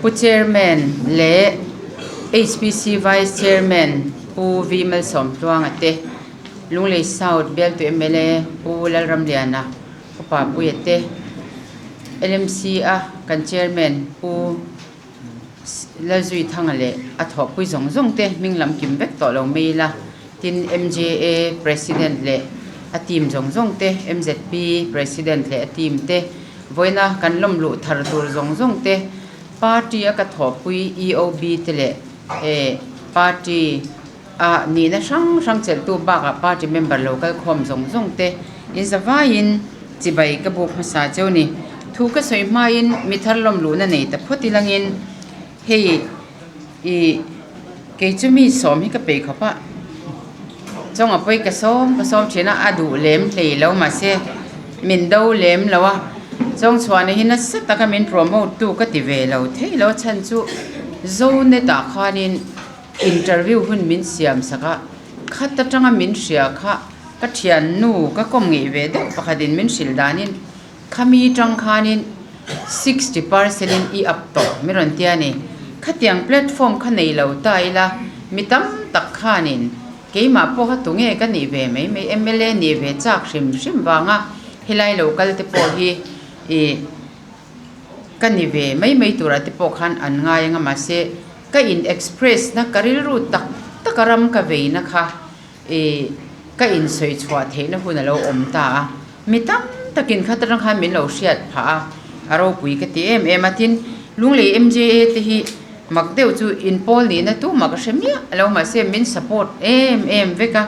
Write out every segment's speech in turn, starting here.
Pu Chairman leh HPC Vice Chairman Pu V Malsawmtluanga te, Lunglei South bialtu mla Pu Lalramliana Upa Puia te, LMC a kan Chairman Pu Lalzuithanga leh a thawhpui zawng zawng te hming lam kim vek tawh lo mai ila, tin MJA President leh a team zawng zawng te, MZP President leh a team te, vawiina kan lawm luh thar tur zawng zawng te, party a ka thawhpui EOB te leh eh party a nihna hrang hrang chelhtu bakah party member lo kal khawm zawng zawng te inzavaiin chibai ka buk hmasa cheu ni. Thu ka sawi hmain mi thar lawm luhna nei ta phawt ilangin hei ih kei chu mi sawm hi ka peih khawp a, chawnga pawi ka sawm ka sawm thin a, a duh lem hlei lo mahse min do lem lo a, chawng chhuahna hi nasa taka min promote tu ka ti ve lo thei lo a chhan chu Zonet ah khanin. Interview hun min siam sak a, khat atanga min hria kha ka thiannu ka kawm ngeih ve deuh pakhatin min hrilh danin khami tang khanin 60% in i up tawh min rawn ti a ni. Khatiang platform kha nei lo ta ila mi tam tak khanin keimah pawh kha tunge ka nih ve mai mai mla nih ve chak hrim hrim vanga helai lo kal te pawh hi ih Ka ni ve mai mai turah te pawh khan an ngai anga mahse ka in express na ka rilru tak tak a ram ka vei na kha ih ka in sawi chhuah theih na hun a lo awm ta a, mi tam takin kha atang khan min lo hriat phah a, a ropui ka ti em em a tin Lunglei MJA te hi mak deuh chu in pawl nihna tumah ka hre miah lo mahse min support em em vek a,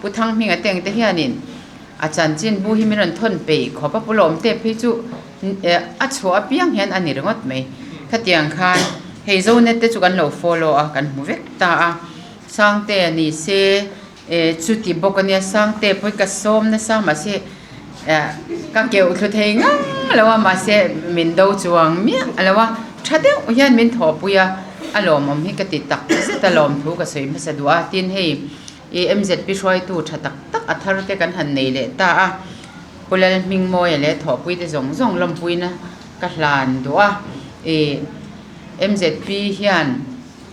Pu Thanghminga te ang te hianin a chanchin bu hi min rawn thawn peih khawp a, Pu Lawmte phei chu A chhuah apiang hian a ni ringawt mai. Khatiang khan hei Zonet te chu kan lo follow a, kan hmu vek ta a. Sangte a ni se chuti bawk a nia, Sangte pawh hi ka sawm nasa mahse ka keuh thlu thei ngang lo a, mahse min do chuang miah lo a, tha deuh hian min thawhpui a, a lawmawm hi ka ti tak zet a, lawmthu ka sawi hmasa duh a, tin hei MZP hruaitu tha tak tak a thar te kan han nei leh ta a. Pu Lalhmingmawia leh thawhpuite zawng zawng lawmpuina ka hlan duh a, ih MZP hian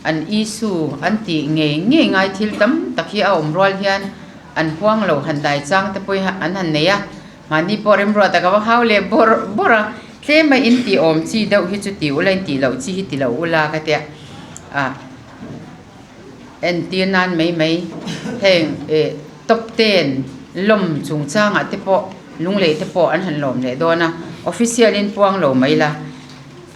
an issue an tih ngei ngei ngai thil tam tak hi a awm rual hian an huang lo han dai chang te pawh hi an han nei a, mahni pawh remruat a ka va hau leh bawrh bawrh a, tlem a in tih awm chi deuh hi chu ti ula in tih loh chi hi ti lo ula ka tia ah entir nan mai mai heng ih top ten lawm chungchangah te pawh lunglei te pawh an han lawm leh dawn a official in puang lo mai la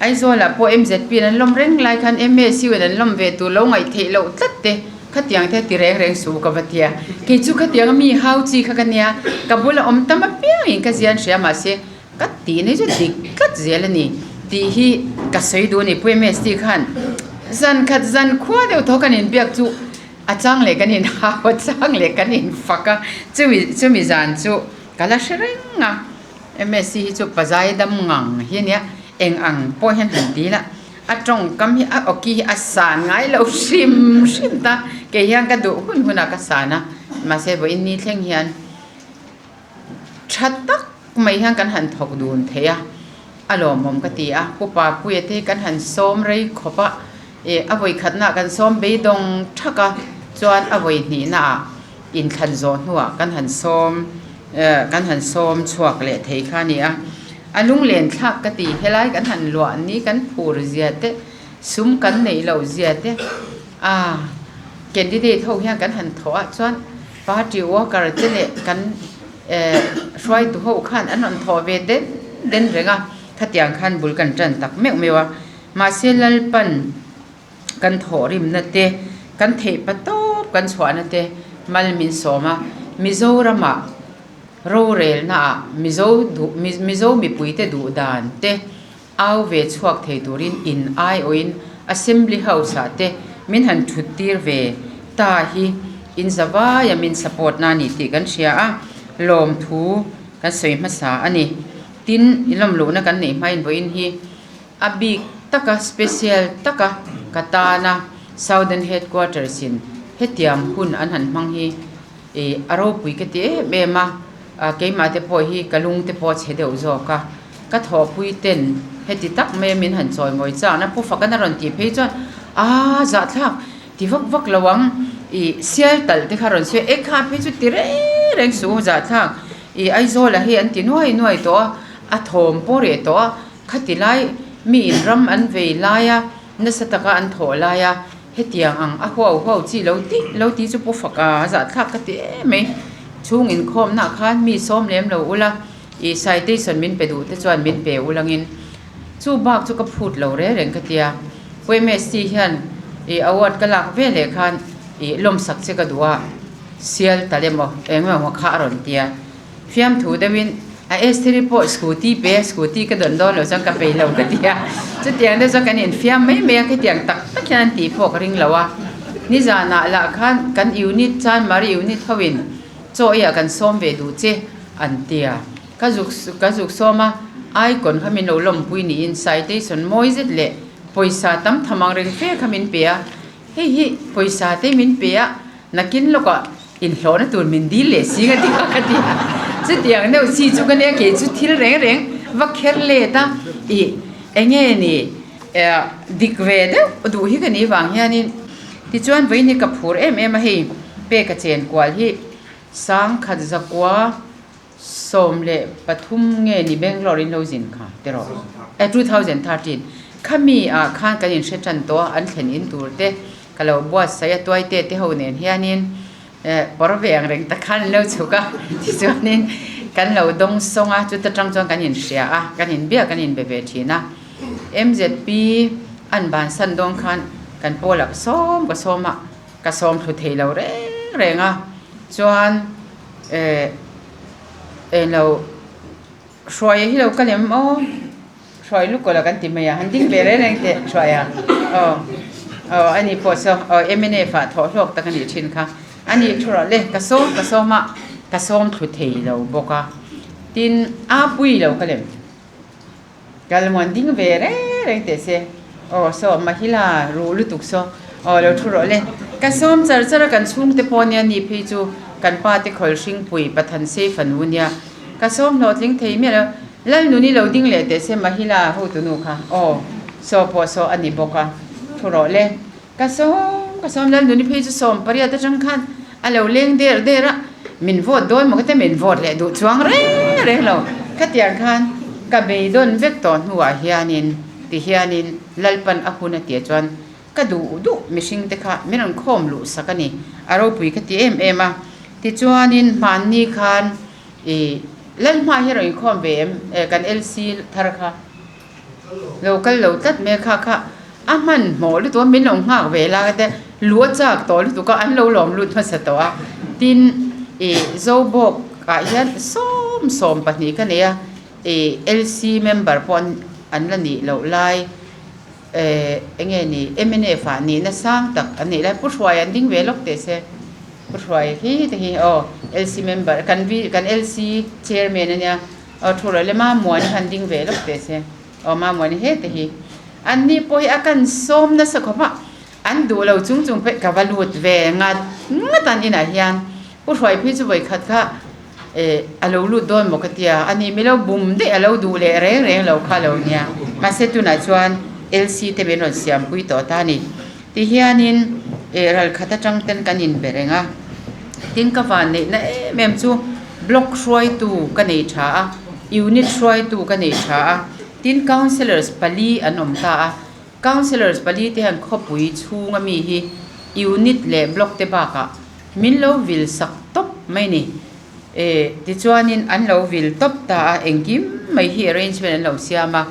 Aizawl ah pawh M_Z_P in an lawm reng lai khan M_S_U in an lawm ve tur lo ngaih theih loh tlat te khatiang te ti reng reng suh ka va tia kei chu khatiang a mi hau chi kha ka nia ka bula awm tam apiang in ka zian hria mahse ka tih na chu dik tlat zel a ni tih hi ka sawi duh a ni Pu M_S_T khan zan khat zan khua deuh thaw kan inbiak chu. A chang leh kan in hau, a chang leh kan in fak a, chumi chumi zan chu ka la hre reng a, MSc hi chu pazai dam ngang hi a nia, eng ang pawh hian han ti ila, a tawngkam hi a awki hi a san ngai lo hrim hrim ta, kei hian ka duh hun hunah ka san a, mahse vawiin ni thleng hian tha tak mai hian kan han thawk dun thei a, a lawmawm ka ti a, Pu Papuia te hi kan han sawm rei khawp a. Ih a vawi khatnaah kan sawm beidawng thak a, chuan a vawi hnihnaah inthlan zawh hnuah kan han sawm kan han sawm chhuak leh thei kha a ni a. A lunglen thlak ka ti, helai kan han luah ni kan phur zia te, sum kan neih loh zia te, ah candidate ho hian kan han thawh a, chuan party worker te leh kan hruaitu ho khan an rawn thawh ve den den reng a, khatiang khan bul kan tan tak meuh meuh a. Mahse Lalpan kan thawhrimna te, kan theihpa tawp kan chhuahna te mal min sawm a, Mizoramah rorelnaah Mizo duh Mizo mipuite duh dan te au ve chhuak thei turin in aiawhin Assembly House-ah te min han thut tir ve ta hi in zavaia min support na a ni tih kan hria a, lawmthu kan sawi hmasa a ni. Tin, i lawmluhna kan neih hmain vawiin hi A bik taka special taka ka tana Southern Headquarters in hetiang hun an han hmang hi ih a ropui ka ti em em a, keimah te pawh hi ka lung te pawh a chhe deuh zawk a, ka thawhpui ten Heti tak mai a min han chawi mawi chak na Pu Fakana rawn tih phei chuan aaa zahthlak ti vak vak lo ang ih sial talh te kha rawn sawi a, e kha phei chu ti reng reng suh zahthlak ih Aizawl ah hei an ti nuai nuai tawh a, a thawm pawh reh tawh a, khati lai mi in ram an vei lai a nasa taka an thawh lai a hetiang ang a huau huau chi lo tih lo tih chu Pu Faka zahthlak ka ti em mai chhung inkhawmna ah khan mi sawm lem lo ula ih citation min pe duh te chuan min pe ulangin chu bak chu ka phut lo reng reng ka tia Pu MST hian ih award ka lak ve leh khan ih lawmsak che ka duh a sial ta lem aw eng emaw kha a rawn tia. Fiamthu deuhin a Estheri pawh scooty pe a, scooty ka dawn dawn lo chuan ka peih lo ka ti a, chutiang deuh chuan kan infiam mai mai a, khitiang tak tak hian an tih pawh ka ring lo a. Nizanah lah khan kan unit Chanmari unit hoin chaw eiah kan sawm ve duh che an ti a, ka zuk ka zuk sawm a, icon kha min lo lawmpui niin citation mawi zet leh pawisa tam tham ang reng fe kha min pe a, hei hi pawisa te min pe a, nakin lawkah Inhlawhna tur min dil leh si ka ti a ka ti a, chutiang deuh chi chu ka nia kei chu thil reng reng va kher let a ih eng nge ni dik ve deuh duh hi ka nih vang hianin tichuan vawiin hi ka phur em em a hei peka chen kual hi sangkhat zakua 13 nge ni Bangalore in lo zin kha tiraw eh 2013 khami ah khan kan inhre tan tawh a an thlen in tur te ka lo buatsaih a tuai te te ho nen hianin eh pawr ve ang reng tak khan an lo chhuk a tichuanin kan lo dawng sawng a chuta tang chuan kan inhria a kan inbiak kan inbe ve thin a M_Z_P an bansan dawn khan kan pawl ah ka sawm ka sawm a. Ka sawm thlu thei lo reng reng a, chuan eh englo hruaia hi lo ka lem aw, hruai lukawlh a kan ti mai a, han ding ve reng reng teh hruaia aw aw ani pawh saw aw mnf ah thawh hlawk tak a nih thin kha, ani thu rawh le ka sawm ka sawm a, ka sawm thlu thei lo bawk a, tin a pui lo ka lem. Kalmuan ding ve reng reng teh se. Aw saw Mahila ruh lutuk saw. Aw lo thu rawh le. Ka sawm char char a kan chhungte pawh nia ni phei chu kan pa te khawl hringpui Pathan sei fanu nia. Ka sawm hlawhtling thei miah lo. Lalnuni lo ding leh teh se Mahila hotunu kha. Aw saw pawh saw a ni bawk a. Thu rawh le. Ka sawm ka sawm Lalnuni phei chu sawm pariat atang khan a lo leng der der a, min vote dawn maw ka tia min vote leh duh chuang reng reng lo. Khatiang khan ka beidawn vek tawh hnuah hianin ti hianin Lalpan a hun a tia chuan ka duh duh mihring te kha min rawn khawm luh sak a ni, a ropui ka ti em em a. Tichuanin hmanni khan ih Lalhma hi a rawn inkhawm ve em kan LC thar kha. Lo kal lo tlat mai a kha kha a hmanhmawh lutuk a min lo nghak ve lai te lu a chak tawh lutuk a an lo lawm lut hmasa tawh a tin ih zobawk ah hian sawm sawm pahnih ka nei a ih L C member pawh an la nih loh lai eh eng nge ni M N F ah nihna sang tak an neih lai Pu Hruai an ding ve lawk teh se Pu Hruai hi te hi aw L C member kan v kan L C chairman a nia. Aw thu rawh le Mamuani khan ding ve lawk teh se. Aw Mamuani he te hi. An ni pawh hi a kan sawm nasa khawp a, an duh lo chung chung pawh ka va lut ve ngat ngat an inah hian Pu Hruai phei chu vawikhat kha eh a lo lut dawn maw ka tia, a ni milo bum daih a lo duh leh reng reng lo kha lo nia. Mahse tunah chuan LC te min rawn siampui tawh ta a ni. Tihianin eh ralkhat atang ten kan inbe reng a, tin ka van neihna em em chu block hruaitu ka nei tha a, unit hruaitu ka nei tha a, tin councillors pali an awm ta a, councillors pali te hian khawpui chhunga mi hi unit leh block te bakah min lo vil sak tawp mai ni. Eh tichuanin an lo vil tawp ta a, engkim mai hi arrangement an lo siam a.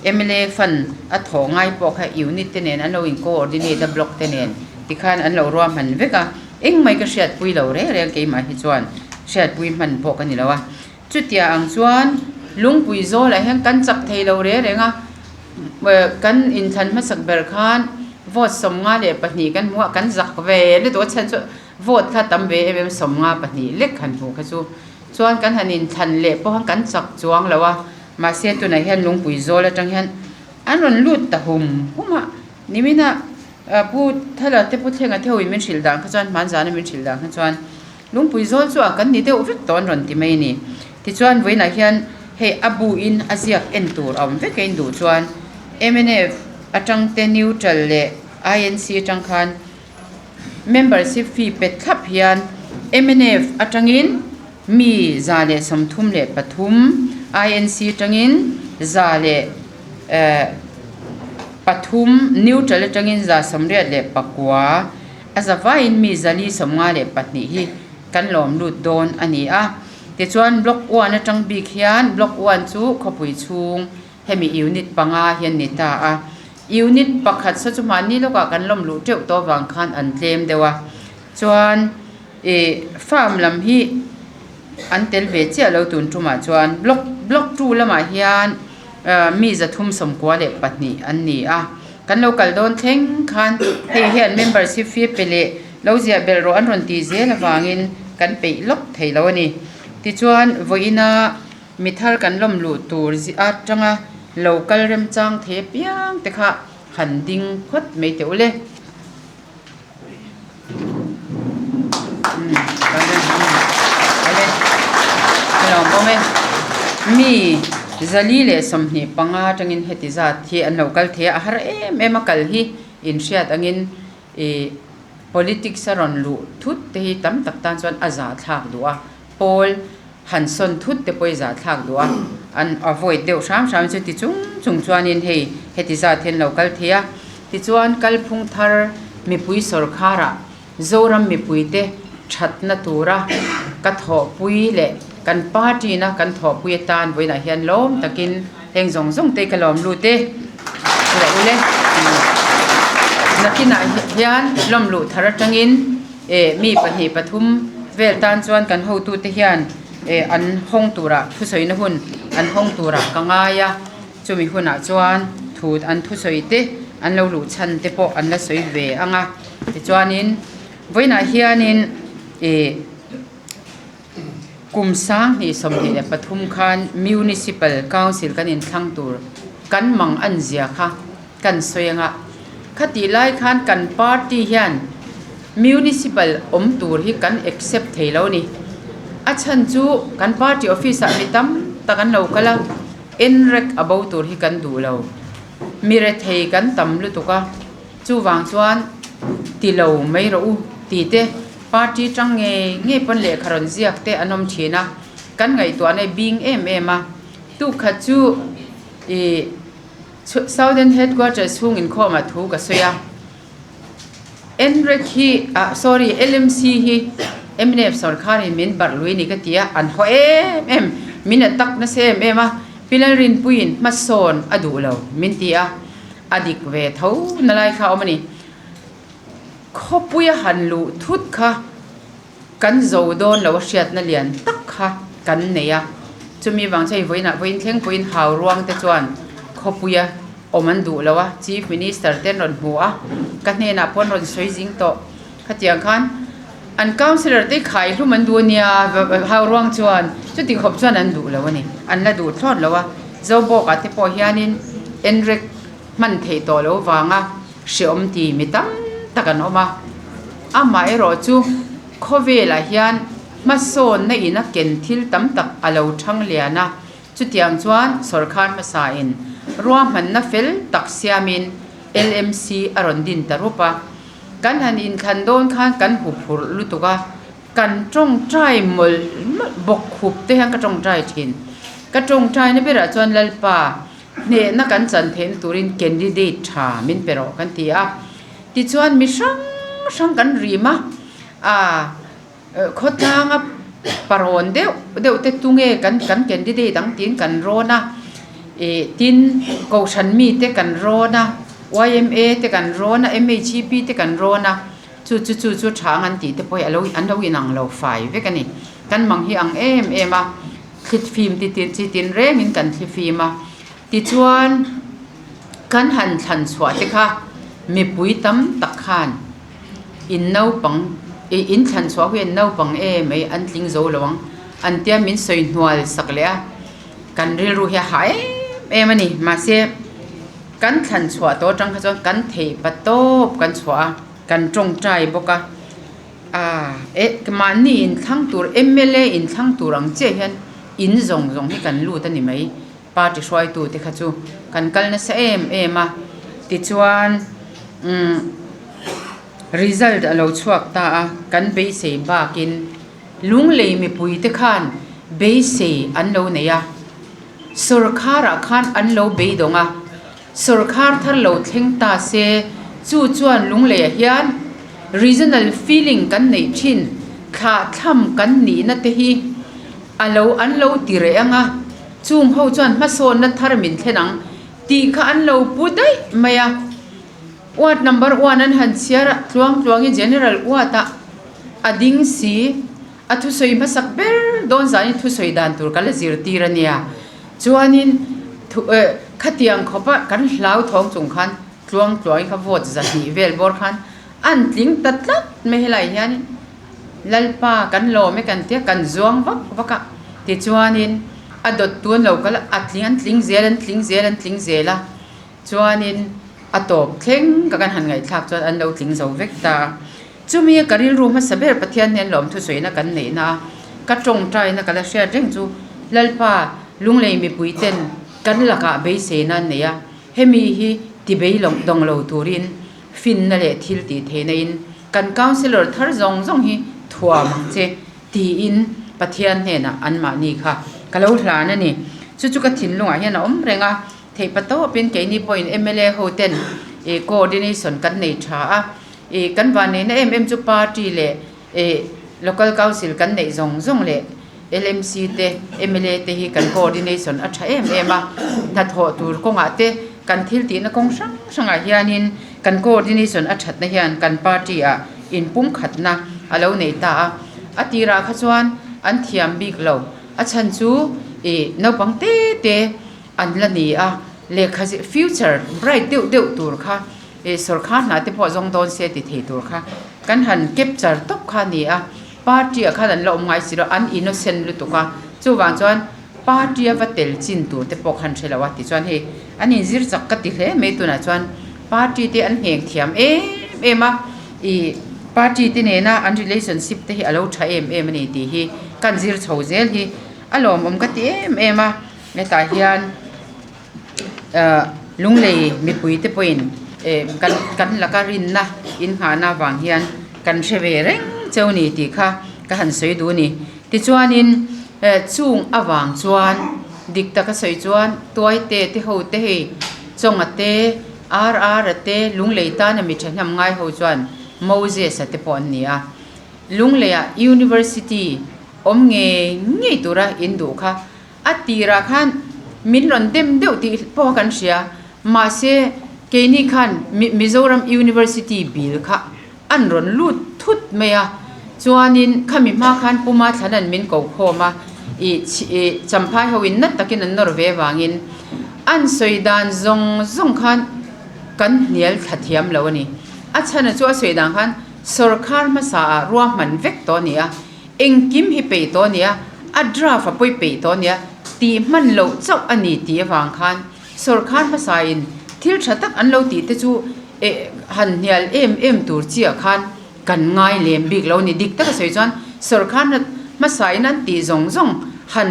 Mla fund a thawh ngai pawh kha unit te nen an lo in coordinate a block te nen tikhan an lo ruahman vek a, engmai ka hriatpui lo reng reng keimah hi chuan hriatpui hman pawh ka ni lo a. Chutia ang chuan lungpui zawlah hian kan chak thei lo reng reng a, kan inthlan hmasak ber khan vote 52 kan hmu a, kan zak ve lutuk a chhan chu vote kha tam ve em em 52 lek han hmuh kha chu chuan kan han inthlan leh pawh khan kan chak chuang lo a. Mahse tunah hian lungpui zawl atang hian an rawn lut ta hum hum a, nimina Pu Thala te Pu Thlenga te hoin min hrilh dan kha chuan hmanzana min hrilh dan kha chuan lungpui zawl chu a kan ni deuh vek tawh an rawn ti mai a ni. Tichuan vawiinah hian Hei a bu in a ziak en tur a awm vek a in duh chuan mnf atang te neutral leh inc atang khan membership fee pe thlap hian mnf atangin mi 133 inc atangin 103 neutral atangin 89 a zavaiin mi 452 hi kan lawm lut dawn a ni a. Tichuan block one atang bik hian block one chu khawpui chhung hemi unit panga hi an ni ta a. Unit pakhat saw chu mahni lawkah kan lawm luh teuh tawh avang khan an tlem deuh a. Chuan ih farm lam hi an tel ve chiah lo tun tumah chuan block block two lamah hian ah mi 392 an ni a. Kan lo kal dawn thleng khan hei hian membership fee pe leh lo ziah belh rawh an rawn tih zel avangin kan peih lawk thei lo a ni. Tichuan vawiina mi thar kan lawm luh tur atanga lo kal remchang thei apiang te kha han ding phawt mai teh u le. Mi 425 atangin heti zat hi an lo kal thei a, a har em em a kal hi inhriat angin ih politics a rawn luh thut te hi tam tak tan chuan a zahthlak duh a, pawl han sawn thut te pawh hi zahthlak duh a, an avoid deuh hram hram chu ti chung chung chuanin hei heti zat hi an lo kal thei a, tichuan kalphung thar mipui sawrkharah Zoram mipuite thatna tura ka thawhpui leh kan party na kan thawhpui atan vawiinah hian lawm takin heng zawng zawng te hi ka lawm lut e rawh u le nakinah hian lawm luh thar atangin eh mi pahnih pathum vel tan chuan kan hotute hian eh an hawng turah thusawina hun an hawng turah ka ngai a chumi hunah chuan thu an thusawi te an lo luh chhan te pawh an la sawi ve ang a tichuanin vawiinah hianin ih kum 2023 khan municipal council kan inthlang tur kan mang an zia kha kan sawi ang a khatih lai khan kan party hian municipal awm tur hi kan accept thei lo a ni a chhan chu kan party office ah mi tam tak an lo kal a enrek a bo tur hi kan duh lo mi rethei kan tam lutuk a chuvang chuan ti lo mai rawh u tih te party tang ngei ngei pawn lehkha rawn ziak te an awm thin a kan ngaihtuahna hi bing em em a tukhat chu ih. Southern Headquarters chhung inkhawmah thu ka sawi a, NREC hi ah sorry LMC hi mnf sawrkharin min barh lui ni ka ti a, an haw em em, min a tak nasa em em a, Pi Lalrinpuiin hmasawn a duh lo min ti a, a dik ve tho na lai kha a awm a ni. Khawpuia han luh thut kha kan zo dawn lo a hriatna lian tak kha kan nei a, chumi vang chuan vawiinah vawiin thleng pawhin hau ruang te chuan khawpuia awm an duh lo a, Chief Minister te an rawn hmu a, ka hnenah pawh an rawn sawi zing tawh. Khatiang khan an councillor te khai hlum an duh a nia hau ruang chuan chuti khawp chuan an duh lo a ni, an la duh thlawt lo a, Zobawkah te pawh hianin enrek hman theih tawh lo vanga hreawm ti mi tam tak an awm a, amaherawh chu khawvelah hian hmasawnna in a ken thil tam tak a lo thang lian a, chutiang chuan sawrkar hmasa in ruahmanna fel tak siamin LMC a rawn din ta rup a, kan han inthlan dawn khan kan huphurh lutuk a, kan tawngtai mawlh mawlh bawk khup te hian ka tawngtai thin, ka tawngtaina berah chuan Lalpa. Hnehna kan chan theihna turin candidate tha min pe rawh kan ti a. Tichuan mi hrang hrang kan rim a, ah khawtlanga parawn deuh deuh te tunge kan kan candidate ang tiin kan rawn a, ih tin kohhran mite kan rawn a, yma te kan rawn a, MHEP te kan rawn a, chu chu chu chu tha ang an tih te pawh hi alo an lo inang lo fai vek a ni. Kan mang hi ang em em a. Thlifim ti tin chi tin rengin kan thlifim a, tichuan kan han thlan chhuah te kha mipui tam tak khan in naupang ih in thlan chhuah hi an naupang em mai an tling zo lo ang an tia min sawi hnual sak leh a, kan rilru hi a hah em em a ni mahse kan thlan chhuah tawh atang kha chuan kan theih pa tawp kan chhuah a kan tawngtai bawk a. A eh mahni inthlang tur mla inthlang tur ang chiah hian In zawng zawng hi kan lut a ni mai. Party hruaitu te kha chu kan kal nasa em em a. Tichuan umm result a lo chhuak ta a, kan beisei bakin Lunglei mipui te khan beisei an lo nei a. Sawrkharah khan an lo beidawng a. Sawrkhar thar lo thleng ta se chu chuan Lungleiah hian regional feeling kan neih thin thlahthlam kan nihna te hi a lo an lo ti reh ang a, chung ho chuan hmasawnna thar min thlen ang tih kha an lo pu daih mai a. Ward number one an han chhiar a, tluang tluangin General Ward-ah a ding si. A thusawi hmasak ber dawn zanin thusawi dan tur ka la zirtir a nia. Chuanin thu eh khatiang khawpa kan hlauthawng chung khan tluang tluangin kha vote 200 vel bawr khan an tling ta tlat mai helaiah hianin Lalpa kan lawm e kan tia kan zuang vak vak a. Tichuanin a dawttu an lo kal a, a tling an tling zel an tling zel an tling zel a. Chuanin a tawp thleng ka kan han ngaihthlak chuan an lo tling zo vek ta a. Chumi ka rilru hmasa ber Pathian hian lawmthusawiina kan neihna a, ka tawngtaina ka la hriat reng chu Lalpa Lunglei mipui ten kan lakah beiseina an nei a, hemi hi ti bei dawng lo turin finna leh thil tih theihna in kan councillor thar zawng zawng hi thuam ang che tiin Pathian hnenah anmahni kha ka lo hlan a ni. Chu chu ka thinlungah hian a awm reng a. Theih patawpin keini pawhin mla ho ten ih coordination kan nei tha a, ih kan vanneihna em em chu party leh ih local council kan neih zawng zawng leh LMC te mla te hi kan coordination a tha em em a, hnathawh tur kawngah te kan thil tihna kawng hrang hrangah hianin kan coordination a thatna hian kan party ah inpumkhatna a lo nei ta a, a tirah kha chuan an thiam bik lo, a chhan chu ih naupang te te. An la ni a, lehkha future bright deuh deuh tur kha ih sawrkhar hna te pawh zawng dawn se ti thei tur kha kan han capture tawp kha a ni a, party ah khan an la awm ngai si lo, an innocent lutuk a, chuvang chuan party a va tel chin tur te pawh khan hre lo a tichuan hei an inzir chak ka ti hle mai tunah chuan party te an ngheng thiam em em a, ih party te nena an relationship te hi a lo tha em em a ni tih hi kan zir chho zel hi a lawmawm ka ti em em a. Hetah hian ahh Lunglei mipui te pawhin eh kan kan laka rinna innghahna avang hian kan hre ve reng cheu ni tih kha ka han sawi duh a ni. Tichuanin eh chung avang chuan dik taka sawi chuan Tuaite te ho te hei Chawnga te RR a te Lunglei tana mi thahnem ngai ho chuan Moses a te pawh an ni a. Lungleiah University awm ngei ngei tura in duh kha A tirah khan min rawn dem deuh tih pawh kan hria, mahse keini khan Mizoram University bill kha an rawn lut thut mai a, chuanin khami hma khan Puma Thlana'n min ko khawm a, ih Champhai hoin nat takin an nawr ve avangin an sawi dan zawng zawng khan kan hnial thla thiam lo a ni. A chhana chu a sawi dan khan sawrkhar hmasaah ruahman vek tawh a ni a. Engkim hi peih tawh a nia, a draft a pawi peih tawh a nia, tih hman loh chauh a ni tih avang khan sawrkhar hmasain thil tha tak an lo tih te chu eh han hnial em em tur chiah khan kan ngai lem bik lo a ni. Dik taka sawi chuan sawrkhar hmasain an tih zawng zawng han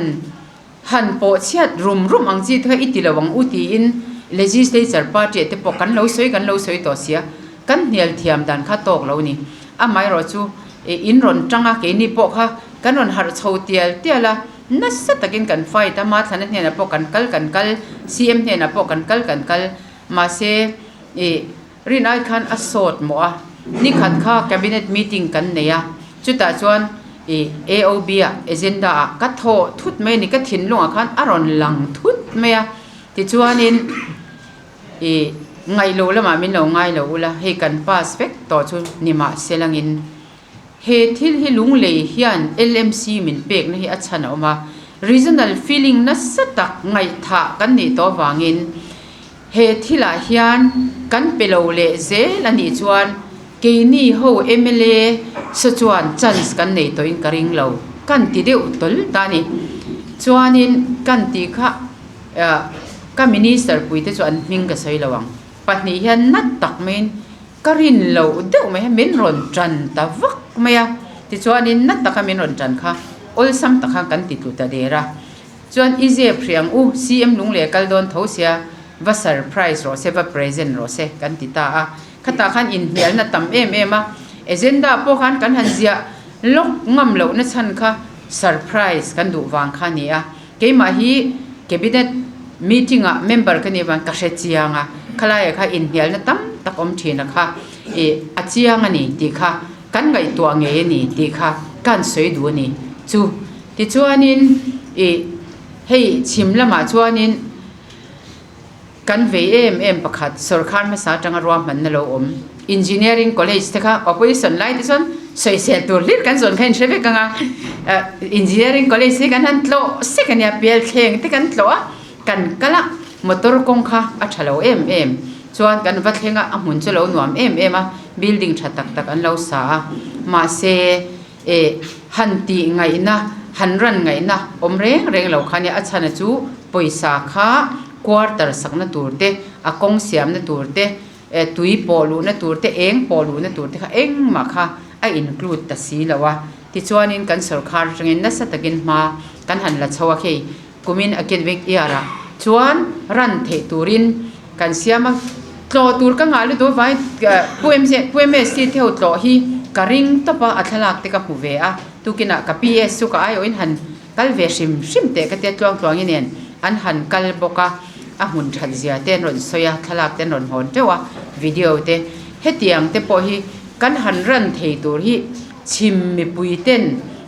Han pawh chhiat rum rum ang chi te kha i ti lo ang u tiin Legislature party ah te pawh kan lo sawi kan lo sawi tawh sia, kan hnial thiam dan kha tawk lo ni. Amaherawh chu in rawn tang a, keini pawh kha kan rawn harh chho tial tial a, nasa takin kan fight a, Mathlana hnenah pawh kan kal kan kal, CM hnenah pawh kan kal kan kal, mahse ih Rin ai khan a sawt mawh a, nikhat kha cabinet meeting kan nei a, chutah chuan ih AOB ah agenda ah ka thawh thut mai a ni, ka thinlungah khan a rawn lang thut mai a, tichuanin ih ngaihloh lamah min lo ngai lo ula, hei kan pass vek tawh chu ni mah se langin he thil hi Lunglei hian LMC min pekna hi a chhan a awm a, regional feeling nasa tak ngaihthah kan nih tawh avangin. He thilah hian kan pe lo leh zel a nih chuan keini ho mla saw chuan chance kan nei tawhin ka ring lo kan ti deuh tawl ta a ni. Chuanin kan tih kha ka minister puite chu an hming ka sawi lo ang. Pahnih hian nat tak maiin ka rin loh deuh mai hian min rawn tan ta vak mai a. Tichuanin nat taka min rawn tan kha awlsam tak khan kan ti tlu ta der a. Chuan i zep hrih ang u, CM Lunglei a kal dawn tho sia, va surprise rawh se, va present rawh se kan ti ta a. Khatah khan inhnialna tam em em a, agenda pawh khan kan han ziah lawk ngam lohna chhan kha surprise kan duh vang kha a ni a. Keimah hi cabinet meeting ah member ka nih avang ka hre chiang a, khalaiah kha inhnialna tam tak awm thin a kha ih a chiang a ni tih kha kan ngaihtuah ngei a ni tih kha ka han sawi duh a ni chu. Tichuanin ih hei chhim lamah chuanin Kan vei em em pakhat sawrkar hmasa atanga ruahmanna lo awm Engineering College te kha opposition lai te chuan sawisel tur hlir kan zawn kha in hre vek ang a, Engineering College hi kan han tlawh sek a nia pialthleng te kan tlawh a, kan kal a motor kawng kha a tha lo em em chuan kan va thleng a, a hmun chu lo nuam em em a, building tha tak tak an lo sa a, mahse eh han tih ngaihna han ran ngaihna awm reng reng lo kha nia a chhan a chu pawisa kha quarter sakna tur te a kawng siamna tur te eh tui pawh luhna tur te eng pawh luhna tur te kha engmah kha a include ta si lo a tichuanin kan sawrkhar atangin nasa takin hma kan han la chho a khei kumin academic year ah chuan ran theih turin kan siam a tlawh tur ka ngah lutuk avangin pu M Z pu M S C te ho tlawh hi ka ring tawp a a thlalak te ka hmu ve a tukinah ka P S chu ka aiawhin han Kal ve hrim hrim teh ka tia tluang tluangi nen an han kal bawk a, a hmun that zia te an rawn sawi a, thlalak te an rawn hawn teuh a, video te hetiang te pawh hi kan han ran thei tur hi chhim mipui ten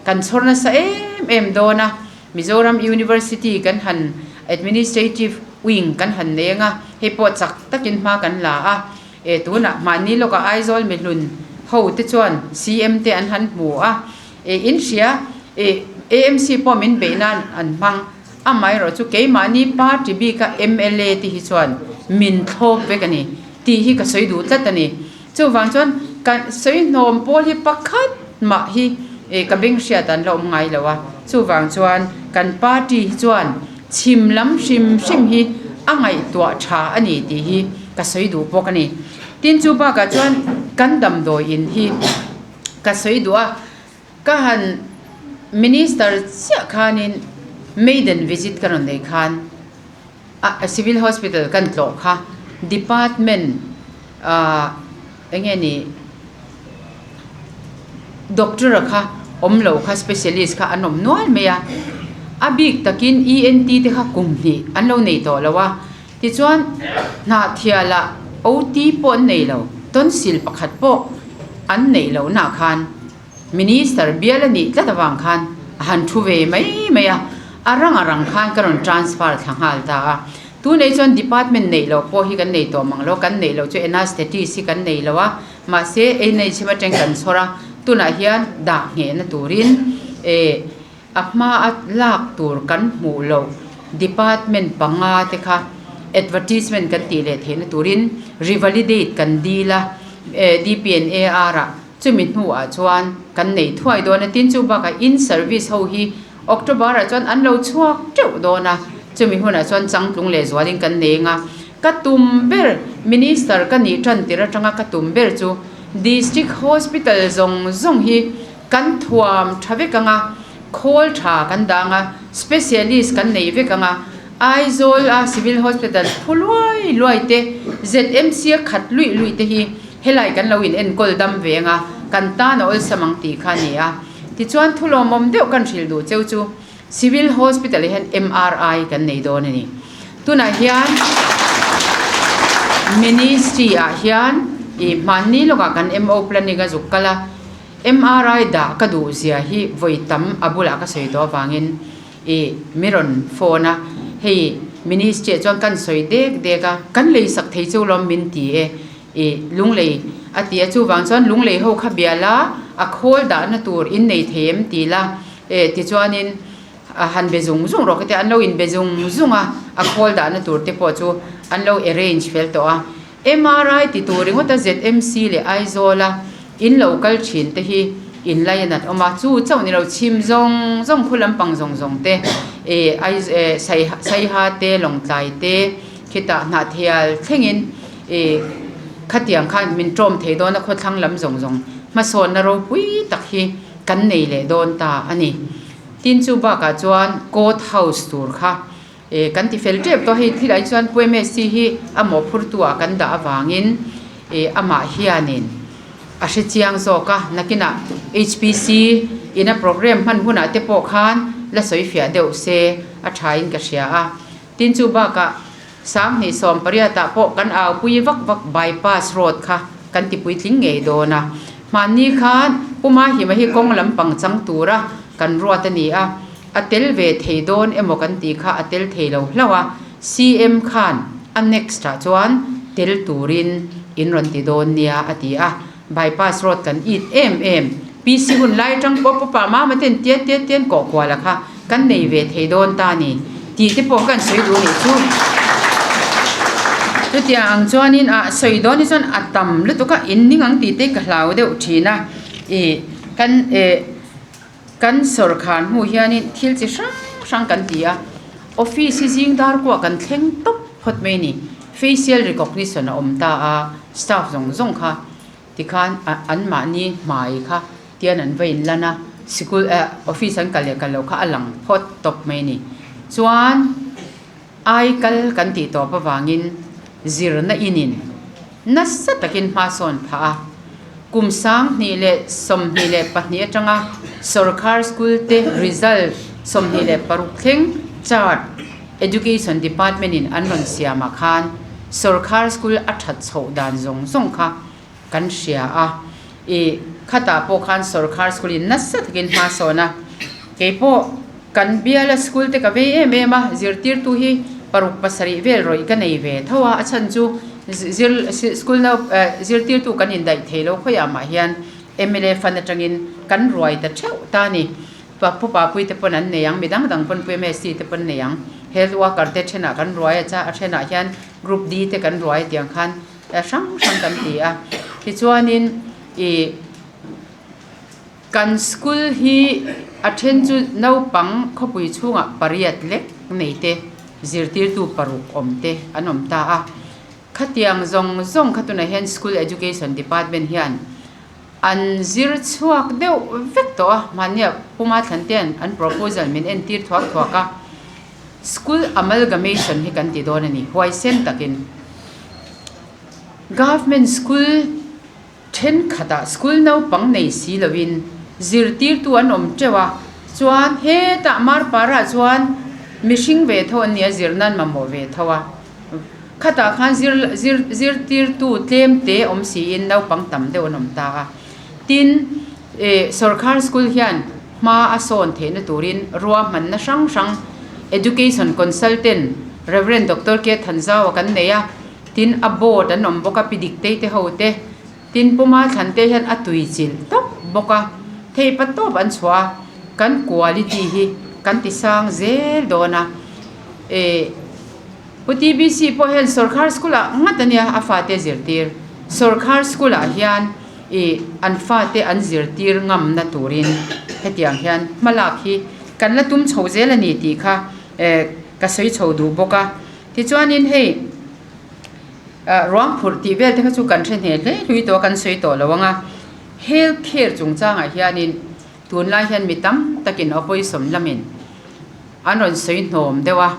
kan chhawr nasa em em dawn a, Mizoram University kan han administrative wing kan han nei anga hei pawh chak takin hma kan la a, e tunah mahni lawkah Aizawl mihlun ho te chuan CM te an han hmu a. E in hria e AMC pawh min beih nan an hmang amaherawh chu keimahni party bika mla te hi chuan min thlawp vek a ni tih hi ka sawi duh tlat a ni. Chuvang chuan ka sawi hnawm pawl hi pakhat mah hi e ka beng hriat an la awm ngai lo a, chuvang chuan kan party hi chuan chhim lam hrim hrim hi a ngaihtuah tha a ni tih hi ka sawi duh bawk a ni. Tin chu bakah chuan kan damdawi in hi. Ka sawi duh a, ka han Minister chiah khanin maiden visit ka rawn nei khan a Civil Hospital kan tlawh kha department ah eng nge ni doctor a kha awm lo kha specialist kha an awm nual mai a, a bik takin ENT te kha kum hnih an lo nei tawh lo a, tichuan hnahthialah OT pawh an nei lo, tonsil pakhat pawh. An neih lohnaah khan Minister bial a nih tlat avang khan a han thu ve mai mai a, a rang a rang khan ka rawn transfer thla nghal ta a. Tunei chuan department neih loh pawh hi kan nei tawh mang lo, kan neih loh chu anaesthetist hi kan nei lo a, mahse NHM atang kan chhawr a, tunah hian dah nghehna turin eh a hma a lak tur kan hmuh loh department panga te kha advertisement kan tih leh theihna turin revalidate kan dil a eh D_P_N_A_R ah chumi hnuah chuan kan nei thuai dawn a tin chu bakah in service ho hi October ah chuan an lo chhuak teuh dawn a chumi hunah chuan changtlung leh zualin kan nei ang a ka tum ber minister ka nih tan tir atanga ka tum ber chu district hospital zawng zawng hi. Kan thuam tha vek ang a, khawl tha kan dang a, specialist kan nei vek ang a, Aizawl a Civil Hospital phu luai luai te, ZMC a khat luih luih te hi helai kan lo in enkawl dam ve ang a, kan tan a awlsam ang tih kha a ni a. Tichuan thulawmawm deuh kan hrilh duh cheu chu Civil Hospital ah hian MRI kan nei dawn a ni. Tunah hian Ministry ah hian ih hmanni lawkah kan MO planning a zuk kal a, MRI dah ka duh zia hi vawi tam a bulah ka sawi tawh avangin ih mi rawn phone a, hei Ministry ah chuan kan sawi dek dek a, kan lei sak thei chu lawm min ti e, ih lunglei a ti a, chuvang chuan lunglei ho kha bia la a khawl dahna tur in nei thei em ti la e tichuanin a han be zung zung rawh ka ti a, an lo in be zung zung a, a khawl dahna tur te pawh chu an lo arrange fel tawh a. MRI ti tur ringawt a ZMC leh Aizawl a in lo kal thin te hi in lai a nat awm a, chu chauh ni lo chhim zawng zawng khu lampang zawng zawng te eh eh Saiha te Lawngtlai te khitah Hnahthial thlengin eh khatiang khan min tawm thei dawn a khawthlang lam zawng zawng hmasawnna ropui tak hi kan nei leh dawn ta a ni. Tin chu bakah chuan court house tur kha eh kan ti fel tep tawh a, hei thil ah hi chuan Pu MSC hi a mawhphurtu ah kan dah avangin eh amah hianin a hre chiang zawk a, nakinah HPC ina programme hman hunah te pawh khan la sawi fiah deuh se a thain ka hria a. Tin chu bakah Sanghnih 18 ah pawh kan aupui vak vak bypass road kha kan ti puitling ngei dawn a. Hmanni khan Puma Hima hi kawng lampang chang tura kan ruat a ni a, a tel ve thei dawn emaw kan tih kha a tel thei lo hlauh a, CM khan a next ah chuan tel turin in rawn ti dawn nia a ti a, bypass road kan it em em, PC hun lai atang pawh pawpa mama ten tiat tiat tian kawh kual a kha kan nei ve thei dawn ta ni tih te pawh kan sawi duh anih chu. Chutiang ang chuanin ah sawi dawn hi chuan a tam lutuk a, in ning ang tih te ka hlau deuh thin a, ih kan eh. Kan sawrkhar hnu hianin thil chi hrang hrang kan ti a, office hi zing dar kuah kan thleng tawp phawt mai a ni. Facial recognition a awm ta a, staff zawng zawng kha tikhan anmahni hmai kha tian an va inlan a, sikul eh office an kal leh kal loh kha a lang phawt tawp mai a ni. Chuan ai kal kan tih tawp avangin zirna inin nasa takin hma sawn phah a, kum 2022 atanga sorkar school te result 26 thleng chart Education Department in an rawn siamah khan sorkar school a that chhoh dan zawng zawng kha kan hria a, ih khatah pawh khan sorkar school in nasa takin hma sawn a, keipawh kan biala school te ka vei em em a, zirtirtu hi paruk pasarih vel rawih ka nei ve tho a, a chhan chu zir school nau eh zirtirtu kan indaih thei lo khawiah mah hian mla fund atangin kan ruai ta theuh ta a ni. Pu Papui te pawn an nei ang, mi dang dang pawn Pu MSC te pawn an nei ang. Health worker te thenah kan ruai a cha a thenah hian group D te kan ruai tiang khan hrang hrang kan ti a. Tichuanin ih kan school hi a then chu naupang khawpui chhungah pariat lek nei te zirtirtu paruk awm te an awm ta a. Khatiang zawng zawng kha tunah hian school education department hian An zir chhuak deuh vek tawh a, mahnia Puma Thlantea'n an proposal min entir thuak thuak a, School amalgamation hi kan ti dawn a ni, huaisen takin. Government school thenkhatah school naupang nei si loin zirtirtu an awm teuh a, chuan hetah Marpara chuan mihring ve tho an nia zir nan mamawh ve tho a. Khatah khan zir zir zirtirtu tlem te awm siin naupang tam deuh an awm ta a. Tin, eh sorkar school hian hma a sawn theihna turin ruahmanna hrang hrang Education Consultant Rev. Doctor K Thanzau a kan nei a, tin a board an awm bawk a, pi Diktei te ho te, tin Puma Thlan te hian a tui chilh tawp bawk a, theipa tawp an chhuah a, kan quality hi kan ti sang zel dawn a, eh. Pu TBC pawh hian sorkar school ah ngat a nia a fate zirtir. Sorkar school ah hian ih an fate an zirtir ngamna turin hetiang hian hmalak hi kan la tum chho zel a ni tih kha eh ka sawi chho duh bawk a. Tichuanin hei ah ruang phurh tih vel te kha chu kan hre hneh hle hlui tawh a kan sawi tawh lo ang a. Health care chungchangah hianin tunlai hian mi tam takin opposition lamin an rawn sawi hnawm deuh a.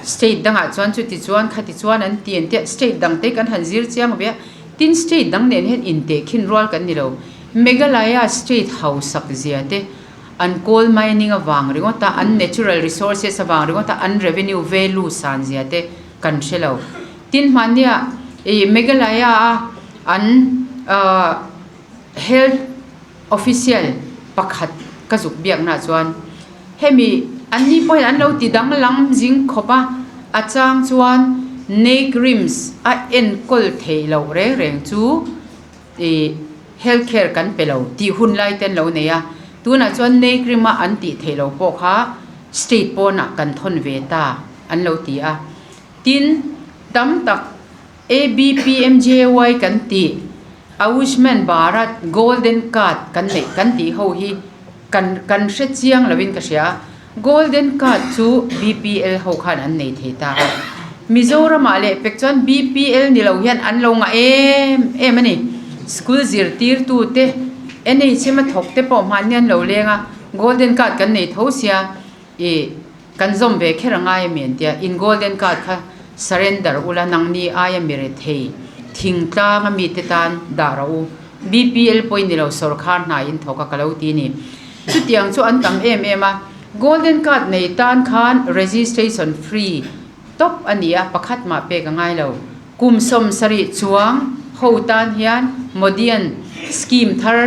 State dangah chuan chuti chuan khati chuan an ti an tia state dang te kan han zir chiang ve a, tin state dang nen hian intehkhin rual kan ni lo. Meghalaya state hausak zia te, an coal mining avang ringawt a, an natural resources avang ringawt a, an revenue value san zia te kan hre lo. Tin hmania ih Meghalaya a an ahh health official pakhat ka zuk biaknaah chuan hemi anni pawhin an lo ti danglam zing khawp a, a chang chuan Nake Rims a enkawl theih loh reng reng chu ih health care kan pe lo tih hun lai te an lo nei a, tunah chuan Nake Rim a an tih theih loh pawh kha state pawnah kan thawn ve ta an lo ti a, tin tam tak. ABPMJY kan tih, Ayushman Bharat Golden Card kan neih kan tih ho hi kan kan hre chiang lovin ka hria a, Golden Card chu BPL ho khan an nei thei ta a, Mizoramah leh pek chuan BPL ni lo hian an lo ngah em em a ni. School zirtirtu te, NHM a thawk te pawh hmanni an lo leng a. Golden card kan nei tho sia ih kan zawm ve kher a ngai a mi an tia, in golden card kha surrender ula nangni aia mi rethei thingtlang a mite tan dah rawh u, BPL pawhin ni lo sawrkhar hna in thawk a ka lo ti ni. Chutiang chu an tam em em a, golden card nei tan khan registration free tawp a ni a, pakhat mah pek a ngai lo. Kum 70 chuang ho tan hian Modian scheme thar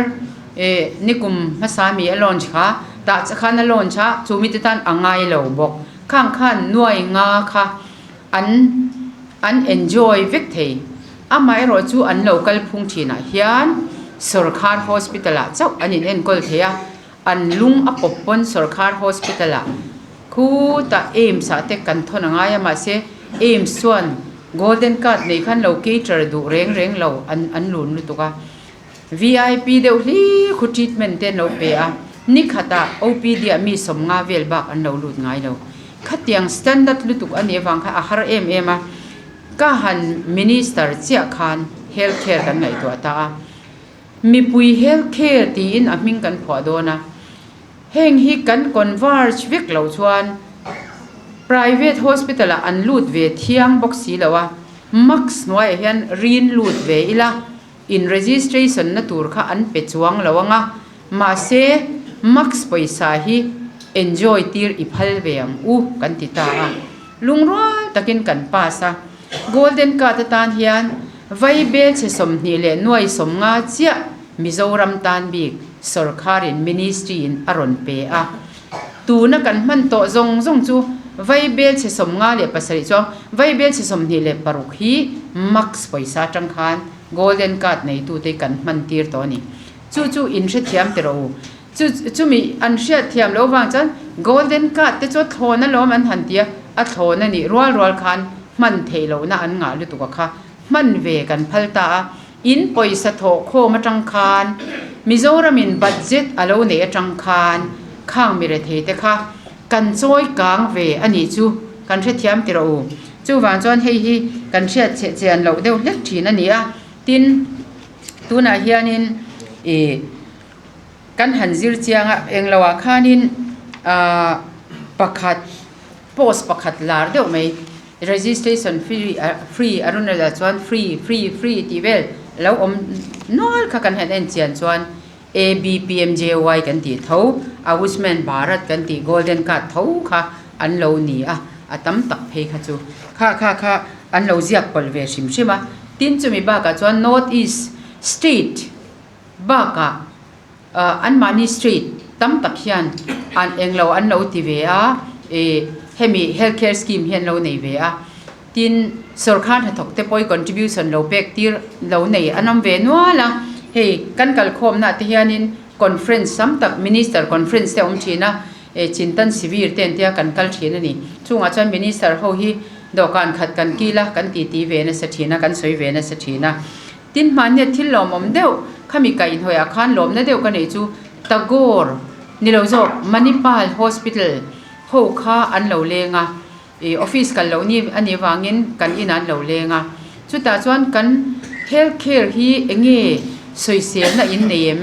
eh nikum hmasa mi a launch kha tah che khan a launch a, chu mite tan a ngai lo bawk. Khang khan nuai nga kha an an enjoy vek thei. Amaherawh chu an lo kal phung thinah hian sawrkhar hospital ah chauh an in enkawl thei a, an lung a pawp pawn sawrkhar hospital ah khutah AIIMS ah te kan thawn a ngai a mahse AIIMS chuan golden card nei khan lo cater duh reng reng lo an an lun lutuk a vip deuh hlir khu treatment te an lo pe a nikhatah OPD ah mi 50 vel bak an lo lut ngai lo khatiang standard lutuk a nih avang khan a har em em a ka han minister chiah khan health care kan ngaihtuah ta a. Mipui health care tiin a hming kan phuah dawn a, heng hi kan converge vek loh chuan private hospital ah an lut ve thiang bawk si lo a, max hnuaiah hian rin lut ve ila in registration na tur kha an pe chuang lo ang a, mahse max pawisa hi enjoy tir i phal ve ang u kan ti ta a, lungrual takin kan pass a, golden card atan hian Vai belchhe 20 nuai 50 chiah Mizoram tan bik sawrkharin ministry in a rawn pe a. Tuna kan hman tawh zawng zawng chu vai belchhe 57 chuang vai belchhe 26 hi max pawisa atang khan golden card neitute kan hman tir tawh a ni. Chu chu in hrethiam teh rawh u. Chu chumi an hriatthiam loh vang chuan golden card te chu a thlawn alawm an han ti a, a thlawn a nih rual rual khan hman theih lohna an ngah lutuk a kha hman ve kan phal ta a, in pawisa thawh khawm atang khan Mizoramin budget a lo neih atang khan khang mi rethei te kha kan chawi kang ve a nih chu kan hrethiam ti rawh u. Chuvang chuan hei hi kan hriat cheh chian loh deuh hlek thin a ni a, tin tunah hianin ih. Kan han zir chiang a, englo ah khanin ahh pakhat post pakhat lar deuh mai registration free free a rawn la chuan free free free tih vel lo awm nual kha kan han en chian chuan ABPMJY kan tih tho Ayushman Bharat kan tih golden card tho kha an lo ni a, a tam tak phei kha chu kha kha kha an lo ziak pawlh ve hrim hrim a, tin chumi bakah chuan North East state. Bakah anmahni street tam tak hian an englo an lo ti ve a, ih hemi health care scheme hi an lo nei ve a, tin sawrkhar hnathawk te pawh hi contribution lo pek tir lo nei an awm ve nual a, hei kan kalkhawmna ah te hianin conference tam tak minister conference te a awm thin a, eh chintan sivir te an tia kan kal thin a ni, chungah chuan minister ho hi dawhkan khat kan kil a kan titi ve nasa thin a kan sawi ve nasa thin a. Tin hmannia thil lawmawm deuh khami kaihhnawih ah khan lawmna deuh ka neih chu Tagore ni lo zawk Manipal Hospital ho kha an lo leng a, ih office kal loh ni a nih avangin kan inah an lo leng a, chutah chuan kan health care hi eng nge sawiselna in nei em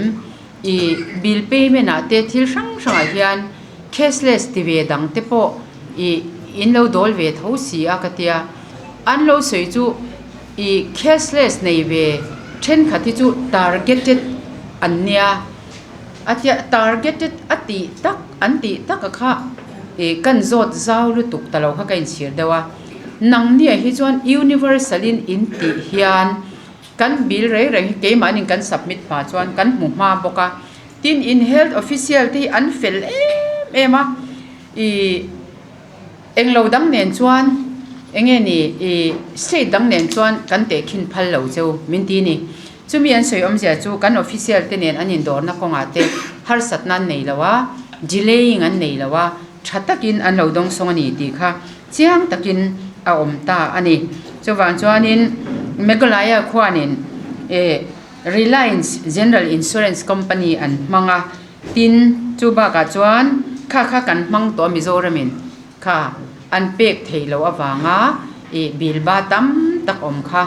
ih bill payment ah te thil hrang hrang ah hian cashless ti ve dang te pawh ih in lo dawl ve tho si a ka tia an lo sawi chu. I cashless nei ve thenkhat hi chu targeted an nia, a tia targeted a tih tak an tih tak a kha ih kan zawt zau lutuk ta lo kha ka inchhir deuh a, nangni ah hi chuan universal in in tih hian kan bill reng reng hi keimahni kan submit hma chuan kan hmu hma bawk a, tin in health official te hi an fel em em a ih. Englo dang nen chuan enge ni i state dang nen chuan kan tehkhin phal lo cheu min ti ni. Chumi an sawi awmzia chu kan official te nen an indawrna kawngah te harsatna an nei lo a, delaying an nei lo a, tha takin an lo dawngsawng a ni tih kha chiang takin a awm ta a ni. Chuvang chuanin Meghalaya khuanin eh Reliance General Insurance Company an hmang a. Tin, chu bakah chuan kha kha kan hmang tawh a Mizoramin kha an pek theih loh avanga ih bilba tam tak awm kha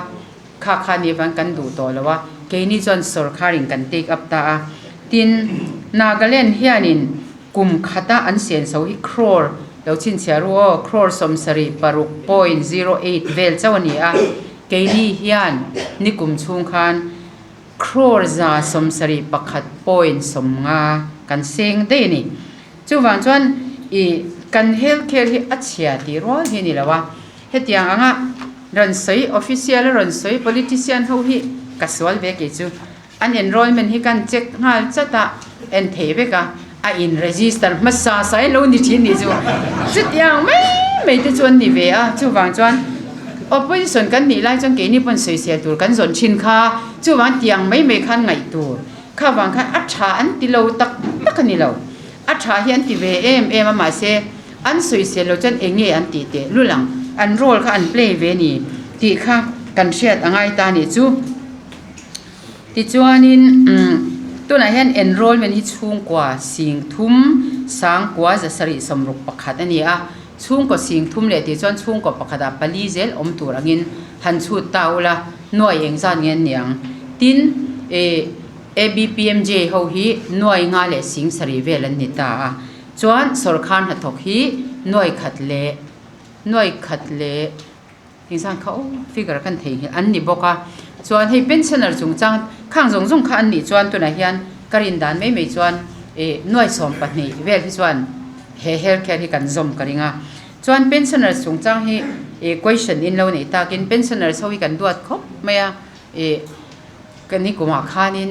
kha kha nih avangin kan duh tawh lo a, keini chuan sawrkharin kan take up ta a. Tin, Nagaland hianin. Kum khata an senso hi crore lo chhinchhiah ru aw, crore 76.08 vel chauh a ni a, keini hian nikum chhung khan crore 171.50 kan seng daih a ni. Chuvang chuan ih kan health care hi a chhia tih rual hi a ni lo a, hetiang anga rawn sawi official a rawn sawi politician ho hi ka sual ve kei chu. An enrollment hi kan check nghal chat a, en thei vek a, a in register hmasa sa in lo ni thin nih chu chutiang mai mai te chu an ni ve a, chuvang chuan opposition kan nih lai chuan keini pawn sawisel tur kan zawn thin kha, chuvang tiang mai mai khan ngaih tur kha vang khan a tha an ti lo tak tak a ni lo, a tha hi an ti ve em em a mahse an sawisel lo chuan eng nge an tih teh lul ang, an role kha an play ve ni tih kha kan hriat a ngai ta nih chu. Tichuanin tunah hian enrollment hi chhungkua sing thum sangkua 761 a ni a, chhungkaw sing thum leh tih chuan chhungkaw pakhatah pali zel awm tur angin han chhut ta ula nuai eng zat nge an ni ang. Tin, ih ABPMJ ho hi nuai nga leh sing sarih vel an ni ta a, chuan sawrkhar hnathawk hi nuai khat leh nuai khat leh. Engzan kha aw figure kan thei nghilh an ni bawk a, chuan hei pensioner chungchang khang zawng zawng kha an nih chuan tunah hian ka rin dan mai mai chuan ih nuai 12 vel hi chuan he health care hi kan zawm ka ring a, chuan pensioner chungchang hi ih question in lo neih takin pensioners ho hi kan duat khawp mai a ih ka ni kumah khanin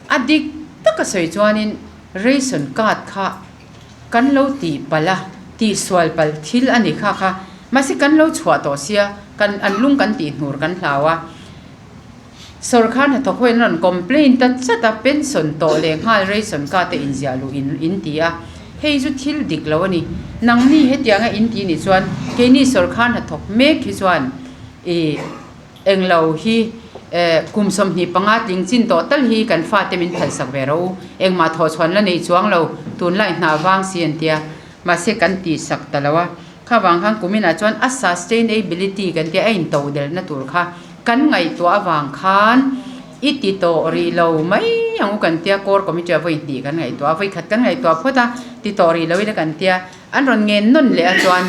a dik taka sawi chuanin ration card kha. Kan lo tih palh a, tihsual palh thil a ni kha kha. Mahse kan lo chhuah tawh sia, kan an lung kan tih hnur kan hlau a. Sawrkar hnathawk ho in rawn complain ta chat a, pension tawh leh nghal ration card te inziah luh in in ti a. Hei chu thil dik lo a ni. Nangni hetianga in tih nih chuan keini sawrkar hnathawk mek hi chuan ih. Englo hi kum 25 tling chin tawh tal hi kan fate min phalsak ve rawh u. Engmah thawhchhuan la nei chuang lo, tunlai hna vang si an tia. Mahse kan tihsak ta lo a. Kha vang khan kuminah chuan a sustainability kan tia a intoh delhna tur kha kan ngaihtuah avang khan i ti tawh rih lo mai ang u kan tia core committee ah vawi hnih kan ngaihtuah a, vawi khat kan ngaihtuah phawt a, ti tawh rih lo ila kan tia. An rawn ngen nawn leh a chuan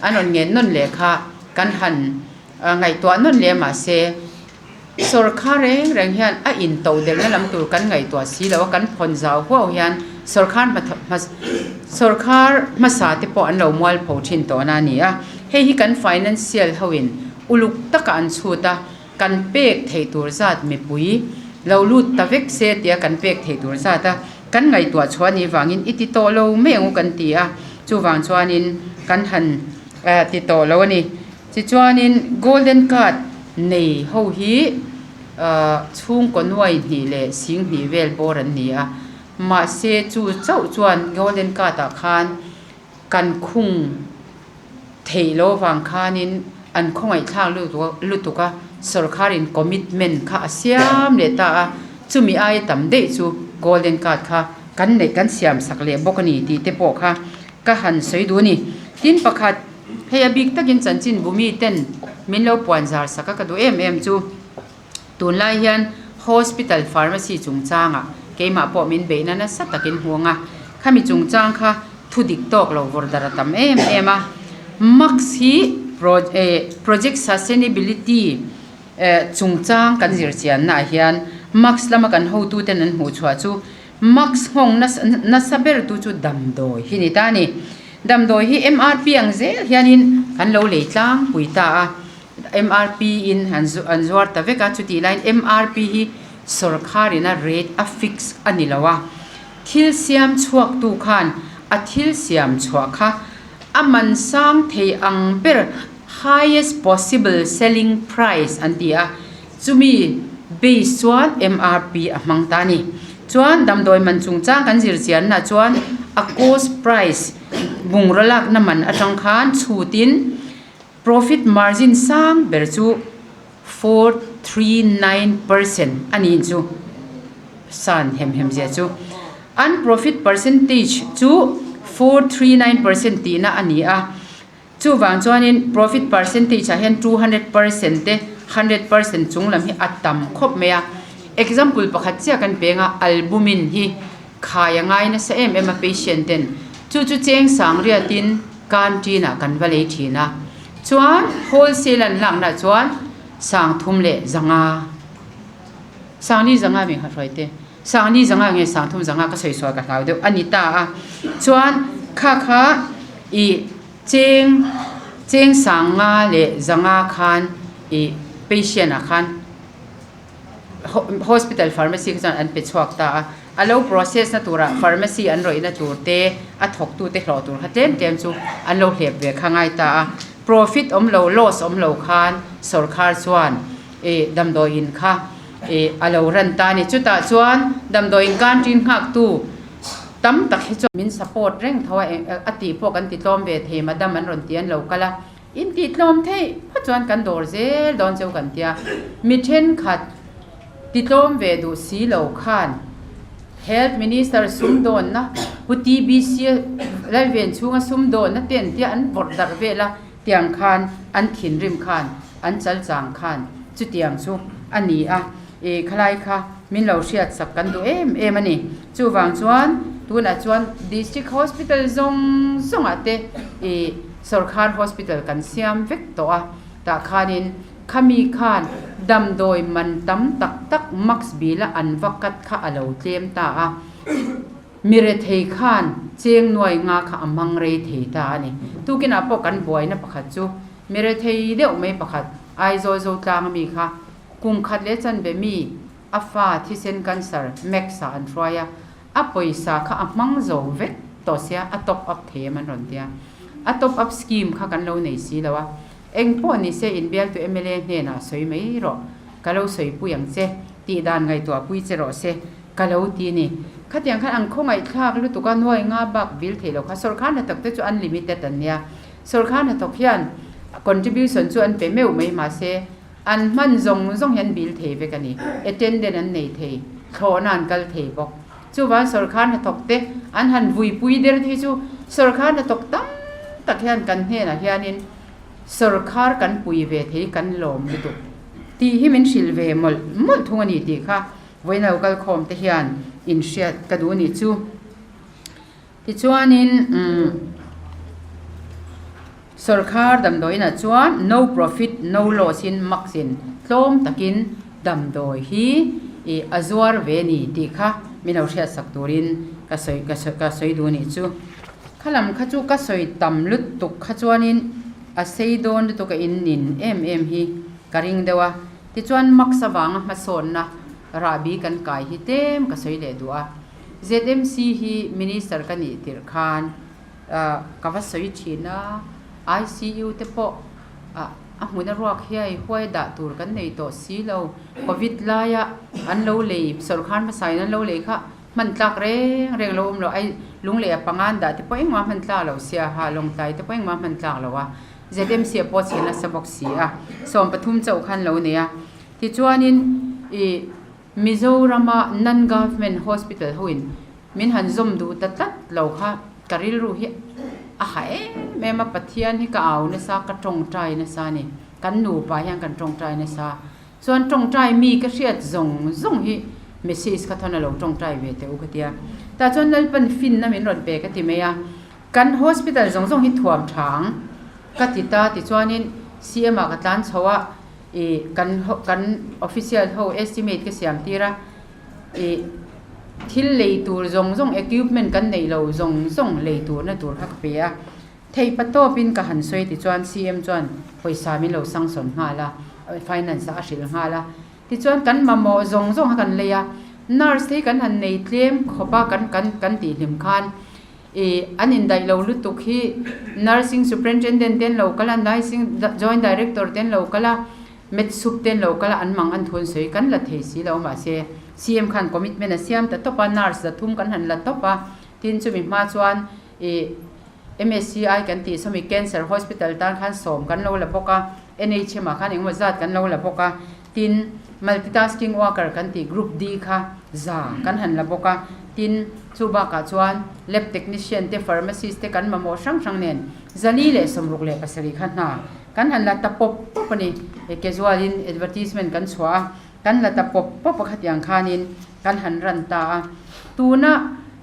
an rawn ngen nawn leh kha kan han Ngaihtuah nawn leh mahse, sawrkhar reng reng hian a intoh delhna lam tur kan ngaihtuah si lo a, kan phawn zau huau hian sawrkhar sawrkhar hmasa te pawh an lo mualpho thin tawhna a ni a. Hei hi kan financial hoin uluk taka an chhut a, kan pek theih tur zat mipui lo lut ta vek se tia kan pek theih tur zat a kan ngaihtuah chhuah anih vangin i ti tawh lo mai ang u kan ti a, chuvang chuanin kan han ti tawh lo a ni. Tichuanin Golden Card nei ho hi chhungkaw nuai hnih leh sing hnih vel bawr an ni a, mahse chu chauh chuan Golden Card ah khan kan khung theih loh avang khanin an khawngaihthlak lutuk a, sawrkharin commitment kha a siam leh ta a, chumi aia tam daih chu Golden Card kha kan neih kan siam sak leh bawk a ni tih te pawh kha ka han sawi duh a ni. Tin pakhat. Hei a bik takin chanchin bu miten min lo puan zar sak a ka duh em em chu tunlai hian hospital pharmacy chungchangah keimah pawh min beihna nasa takin hmuang a, khami chungchang kha thu dik tawk lo vawr dar a tam em em a, Max hi project sustainability chungchang kan zir chianna ah hian Max lama kan hotuten an hmuh chhuah chu Max nghawng nasa ber tu chu damdawi hi ni ta a ni. Damdawi hi MRP ang zel hianin kan lo lei tlangpui ta a, MRP in an zuar ta vek a, chutih laiin MRP hi sawrkharin a rate a fix a ni lo a, thil siam chhuaktu khan a thil siam chhuah kha a man sang thei ang ber highest possible selling price an ti a, Chumi base chuan MRP a hmang ta a ni. Chuan damdawi man chungchang kan zir chianna chuan a cost price bungraw lakna man atang khan chhutin profit margin sang ber chu 439% a niin chu san hem hem zia chu an profit percentage chu 439% tihna a ni a. Chuvang chuanin profit percentage ah hian 200% te 100% chung lam hi a tam khawp mai a. Example pakhat chiah kan peng a, albumin hi khai a ngai nasa em em a patient ten. Chu chu cheng sang riatin canteen ah kan va lei thin a, chuan wholesale an lakna chuan sang thum leh zanga sangli zanga mi kha hruai te sangli zanga nge sang thum zanga ka sawi sual ka hlau deuh a ni ta a chuan kha kha ih cheng cheng sanga leh zanga khan ih patient ah khan. Hospital pharmacy kha chuan an pe chhuak ta a, a lo process na turah pharmacy an rawihna tur te a thawk tute hlawh tur kha tlem tlem chu an lo hlep ve kha ngai ta a, profit awm lo loss awm lo khan sawrkhar chuan ih damdawiin kha ih a lo ran ta a ni chutah chuan damdawiin canteen nghak tu tam tak hi chuan min support reng tho a a tih pawh kan ti tlawm ve thei madam an rawn ti an lo kal a. In tih tlawm theih phawt chuan kan dawr zel dawn cheu kan tia, mi thenkhat ti tlawm ve duh si lo khan Health Minister sumdawnna Pu TBC Lalven chhunga sumdawnna te an tia an vawrh darh vel a, tiang khan an thinrim khan an chalchang khan chutiang chu a ni a, i khalai kha min lo hriatsak kan duh em em a ni. Chuvang chuan tunah chuan District Hospital zawng zawngah te i Sawrkhar Hospital kan siam vek tawh a, tah khanin khami khan damdawi man tam tak tak max bill a an va cut kha a lo tlem ta a, mi rethei khan cheng nuai nga kha a hmang rei thei ta a ni. Tukinah pawh kan buaina pakhat chu mi rethei deuh mai pakhat Aizawl Zotlang ami kha kum khat leh chanve mi a fa thisen cancer max ah an hruai a, A pawisa kha a hmang zo vek tawh sia a top up thei em an rawn tia. A top up scheme kha kan lo nei si lo a. Eng pawh ni se inbialtu mla hnenah sawi mai rawh. Ka lo sawi pui ang che. Tih dan ngaihtuah pui che rawh se. Ka lo ti ni. Khatiang khan an khawngaihthlak lutuk a nuai nga bak vil thei lo kha sawrkhar hnathawk te chu unlimited an nia. Sawrkhar hnathawk hian contribution chu an pe meuh mai mahse an hman zawng zawng hi an bil thei vek a ni. Attendant an nei thei, thlawhna an kal thei bawk. Chuvan sawrkhar hnathawk te an han vuipui der te hi chu sawrkhar hnathawk tam tak hian kan hnenah hianin sawrkhar kan pui ve thei kan lawm lutuk tih hi min hrilh ve mawlh mawlh thung a ni tih kha vawiin lo kalkhawm te hian inhriat ka duh a nih chu. Tichuanin umm sawrkhar damdawiinah chuan no profit no loss in max in tlawm takin damdawi hi ih a zuar ve a ni tih kha min lo hriatsak turin ka sawi ka sawi ka sawi duh a nih chu. Khalam kha chu ka sawi tam lutuk kha chuanin a sei dawn lutuk a in nin em em hi ka ring deuh a. Tichuan max avanga hmasawnna rahbi kan kai hi tlem ka sawi leh duh a. ZMC hi Minister ka nih tirh khan ka va sawi thin a, ICU te pawh a hmun a ruak hiai huai dah tur kan nei tawh si lo, Covid laia an lo lei, sawrkar hmasa in an lo lei kha hman tlak reng reng lo awm lo, ai lunglei a pangan dah te pawh engmah hman tlak lo sia ha, lawngtlai te pawh engmah hman tlak lo a, ZMC a pawh chhe nasa bawk si a, 13 chauh khan lo nei a, tichuanin ih. Mizorama non-government hospital hoin min han zawm duh ta tlat lo kha ka rilru hi a ha em em a, Pathian hi ka au nasa, ka tawngtai nasa a ni. Kan nupa hian kan tawngtai nasa. Chuan tawngtai mi ka hriat zawng zawng hi message kha thawn a lo tawngtai ve teh u ka tia. Tah chuan Lalpan finna min rawn pe ka ti mai a, kan hospital zawng zawng hi thuam tha ang ka ti ta tichuanin CM ah ka tlan chho a, ih kan kan official ho estimate ka siam tir a ih thil lei tur zawng zawng equipment kan neih lo zawng zawng lei tur na tur kha ka pe a theih pa tawp in ka han sawi tichuan C_M chuan pawisa min lo sanction nghal a finance ah a hrilh nghal a tichuan kan mamawh zawng zawng kha kan lei a nurse te hi kan han nei tlem khawp a kan kan kan tih hlim khan. Ih, an indaih lo lutuk hi Nursing Superintendent te an lo kal a, Nursing Joint Director te an lo kal a, Med Sup te an lo kal a, an mang an thu an sawi kan la thei si lo mahse CM khan commitment a siam ta tawp a, nurse za thum kan han la tawp a, tin chumi hma chuan ih MSCI kan tih sawmi Cancer Hospital tan khan sawm kan lo la bawk a, NHM ah khan engemaw zat kan lo la bawk a, Tin, multitasking worker kan tih group D kha za kan han la bawk a. Tin, chu bakah chuan lab technician te, pharmacist te kan mamawh hrang hrang nen zali leh 67 kha hna kan han la ta pawp pawp a ni. Casual in advertisement kan chhuah a, kan la ta pawp pawp a khatiang khanin kan han run ta a. Tuna.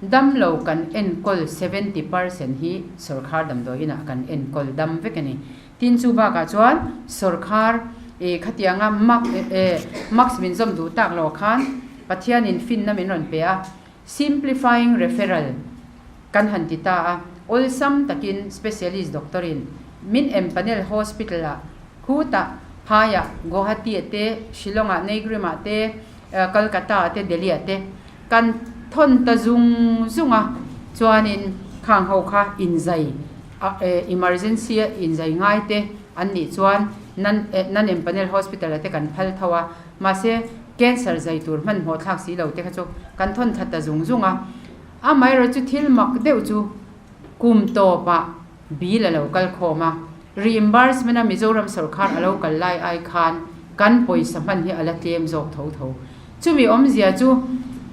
Damlo kan enkawl 70% hi sawrkhar damdawi inah kan enkawl dam vek a ni. Tin chu bakah chuan sawrkhar ih khatianga mak eh mask min zawm duh tak lo khan Pathianin finna min rawn pe a, simplifying referral kan han ti ta a, awlsam takin specialist doctor in min empanel hospital ah khutah phaiah Guwahati ah te Shillong ah Neighrim ah te Kolkata ah te Delhi ah te Kan thawn ta zung zung a, chuanin khang ho kha inzai a emergency a inzai ngai te an nih chuan nan nan empanel hospital ah te kan phal tho a, mahse cancer zai tur hmanhmawh thlak si lo te kha chu kan thawn thla ta zung zung a. Amaherawhchu chu thil mak deuh chu kum tawpah bill a lo kal khawm a, reimbursement a Mizoram sorkar a lo kal lai ai khan kan pawisa hman hi a la tlem zawk tho tho. Chumi awmzia chu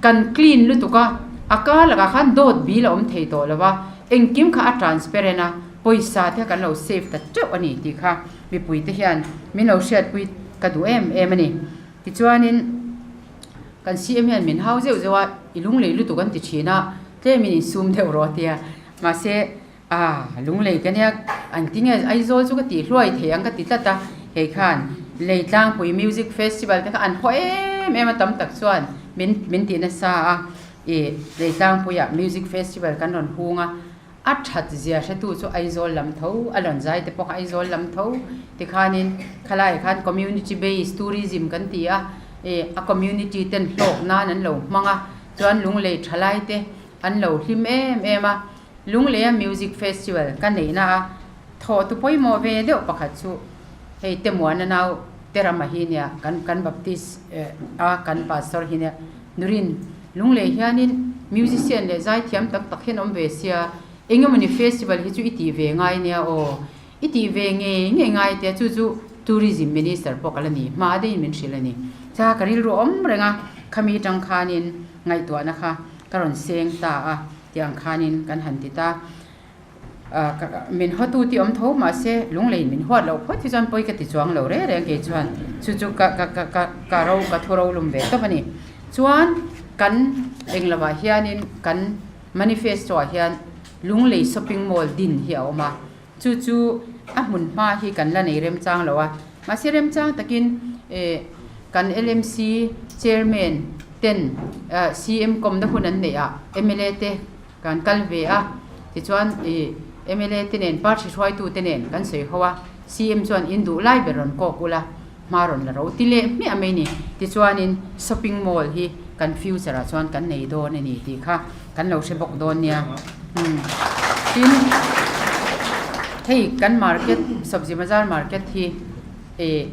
kan clean lutuk a, a kar lakah khan dawt bil a awm thei tawh lo a, engkim kha a transparent a, pawisa te kha kan lo save ta teuh a ni tih kha mipui te hian min lo hriatpui ka duh em em a ni. Tichuanin kan CM hian min hau zeuh zeuh a, i lunglei lutuk an ti thin a, tlemin insum deuh rawh a tia, mahse A, lunglei ka nia, an ti nge Aizawl chu ka tih hluai thei ang ka ti tlat a, hei khan Leitlangpui Music Festival te kha an haw em em a tam tak chuan min min ti nasa a, ih Leitlangpuiah Music Festival kan rawn hung a, a that zia hretu chu Aizawl lam tho, a rawn zai te pawh kha Aizawl lam tho tikhanin khalaiah khan Community Based Tourism kan ti a, ih a community ten hlawk nan an lo hmang a, chuan lunglei thalai te an lo hlim em em a. Lungleia Music Festival ka neihna a thawh tu pawimawh ve deuh pakhat chu hei Temuana nau Terama hi nia kan kan Baptist a kan Pastor hi nia Nurin Lunglei hianin musician leh zaithiam tak tak hian awm ve sia engemawni festival hi chu i tih ve ngai nia aw i tih ve ngei ngei ngai tia chu chu Tourism Minister pawh ka la ni hma deuhin min hrilh a ni. Cha ka rilru awm reng a khami tang khanin ngaihtuahna kha ka rawn seng ta a. Tiang khanin kan han ti ta. Min hawtu tih awm tho mahse lungleiin min huat loh phawt hi chuan pawi ka ti chuang lo reng reng kei chuan chu chu ka ka ka ka ka ro ka thu ro lum ve tawp a ni. Chuan kan eng lovah hianin kan manifesto ah hian lunglei shopping mall din hi a awm a, chu chu a hmun hma hi kan la nei remchang lo a, mahse remchang takin eh kan LMC chairman ten CM kawmna hun an neih ah mla te kan kal ve a, tichuan ih mla te nen party hruaitu te nen kan sawi ho a, CM chuan in duh lai ber rawn kawk ula hma rawn la ro ti leh hmiah mai ni, tichuanin shopping mall hi kan future ah chuan kan nei dawn a ni tih kha kan lo hre bawk dawn nia umm tin hei kan market sabzi bazar market hi ih.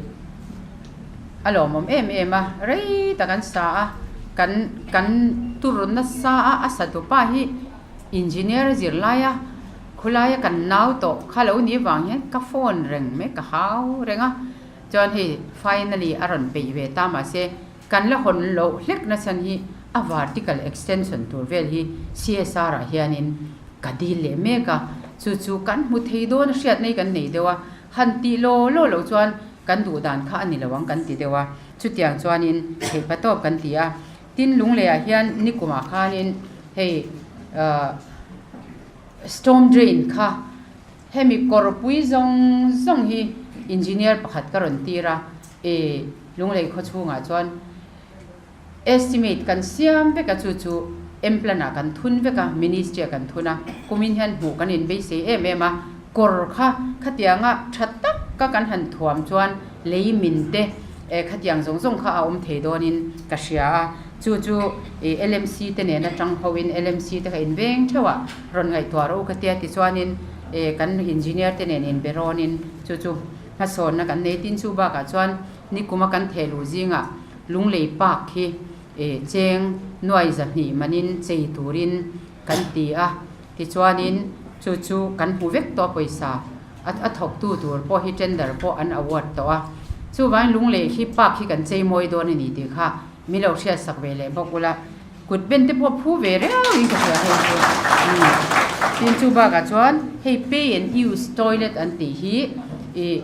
A lawmawm em em a, rei tak an sa a, kan kan tur nasa a, a sa tupa hi engineer a zir lai a, khawlaia kan nau tawh kha lo ni vang hian ka phone reng mai ka hau reng a, chuan hei finally a rawn peih ve ta mahse kan la hawn loh hlek nachhan hi a vertical extension tur vel hi CSR ah hianin ka dil leh mek a, chu chu kan hmu thei dawn a hriatna hi kan nei deuh a, han tih law law loh chuan Kan duh dan kha a ni lo ang kan ti deuh a, chutiang chuanin theihpa tawp kan ti a. Tin, Lungleiah hian nikumah khanin hei storm drain kha hemi kawrpui zawng zawng hi engineer pakhat ka rawn tir a, e Lunglei khawchhungah chuan estimate kan siam vek a, chu chu Mplan ah kan thun vek a, Ministry ah kan thun a, kumin hian hmuh kan inbeisei em em a, kawr kha khatianga tha tak ka kan han thuam chuan lei min te eh khatiang zawng zawng kha a awm thei dawnin ka hria a, chu chu ih LMC te nen atang ho in LMC te kha inveng theuh ah rawn ngaihtuah rawh u ka tia tichuanin eh kan engineer te nen inbe rawnin chu chu hmasawnna kan nei tin chu bakah chuan nikuma kan theh luh zingah Lunglei Park hi cheng nuai zahnih manin chei turin kan ti a, tichuanin chu chu kan hmu vek tawh a pawisa a thawktu tur pawh hi tender pawh an award tawh a, chuvangin Lunglei hi Park hi kan chei mawi dawn a ni tih kha min lo hriatsak ve leh bawk ula, kut ben te pawh phu ve reuhin ka hria hei chu. Tin chu bakah chuan hei pay and use toilet an tih hi ih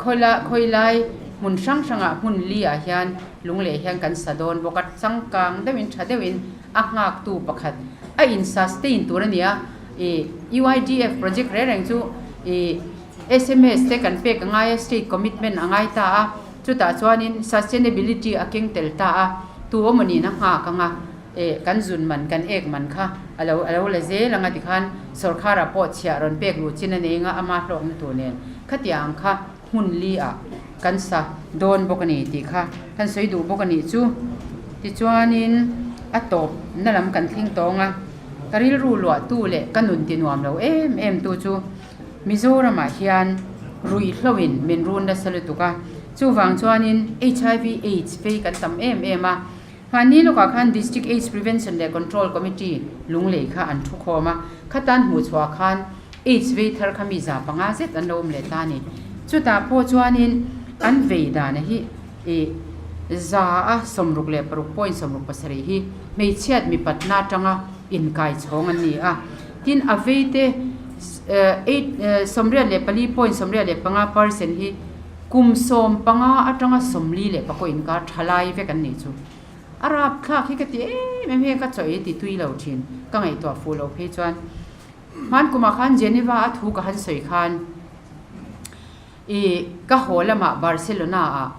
khawila khawilai hmun hrang hrangah hmun li ah hian lungleh hian kan sa dawn bawk a, changkang deuhin tha deuhin. a nghaktu pakhat a in sustain tur a ni a, ih UIDF project reng reng chu ih sms te kan pek a ngai a, state commitment a ngai ta a, chutah chuanin sustainability a keng tel ta a, tu awmawnin a nghak ang a, ih kan zun man kan ek man kha a lo a lo la zel ang a tikhan sawrkharah pawh chhiah rawn pek luh chin a nei ang a, ama hlawkna tur nen khatiang kha. hmun li ah kan sa dawn bawk a ni tih kha kan sawi duh bawk a nih chu. Tichuanin a tawp na lam kan thleng tawng a, ka rilru luah tu leh ka nun ti nuam lo em em tu chu Mizoram ah hian ruihhlo in min run nasa lutuk a, chuvang chuanin HIV AIDS phei kan tam em em a, Mahni lawkah khan District AIDS Prevention leh Control Committee lunglei kha an thu khawm a, khatan hmuh chhuah khan AIDS vei thar kha mi 500 zet an lo awm leh ta a ni. Chutah pawh chuanin an vei dana hi ih 166 point 67 hi hmeichhiat mipatna atanga inkai chhawng an ni a. Tin, a veite eight 84 point 85 percent hi Kum 15 atanga 44 inkar tha lai vek an nih chu. A rapthlak hi ka ti em em he ka chaw ei ti tui lo thin ka ngaihtuah fuh lo phei chuan hman kumah khan Geneva a thu ka han sawi khan i ka haw lamah Barcelona ah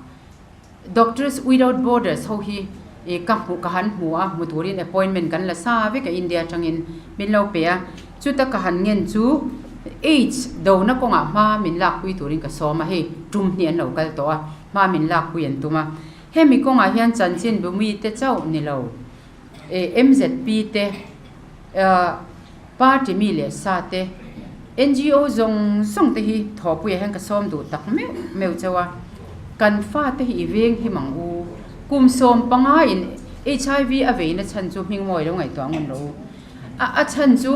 Doctors Without Borders ho hi i ka hmuh ka han hmu a hmu turin appointment kan la sa vek a India atangin min lo pe a. Chuta ka han ngen chu AIDS dona kawngah hma min lakpui turin ka sawm a, hei tum hnih an lo kal tawh a, hma min lakpui an tum a. Hemi kawngah hian chanchin bumi te chauh ni lo, MZP te, party mi leh sa te, NGO zawng zawng te hi thawhpuiah hian ka sawm duh tak meuh meuh chauh a. Kan fate hi i veng him ang u, kum 15 in HIV a veina chhan chu hmingmawi lo ngaihtuah ngun rawh u. A a chhan chu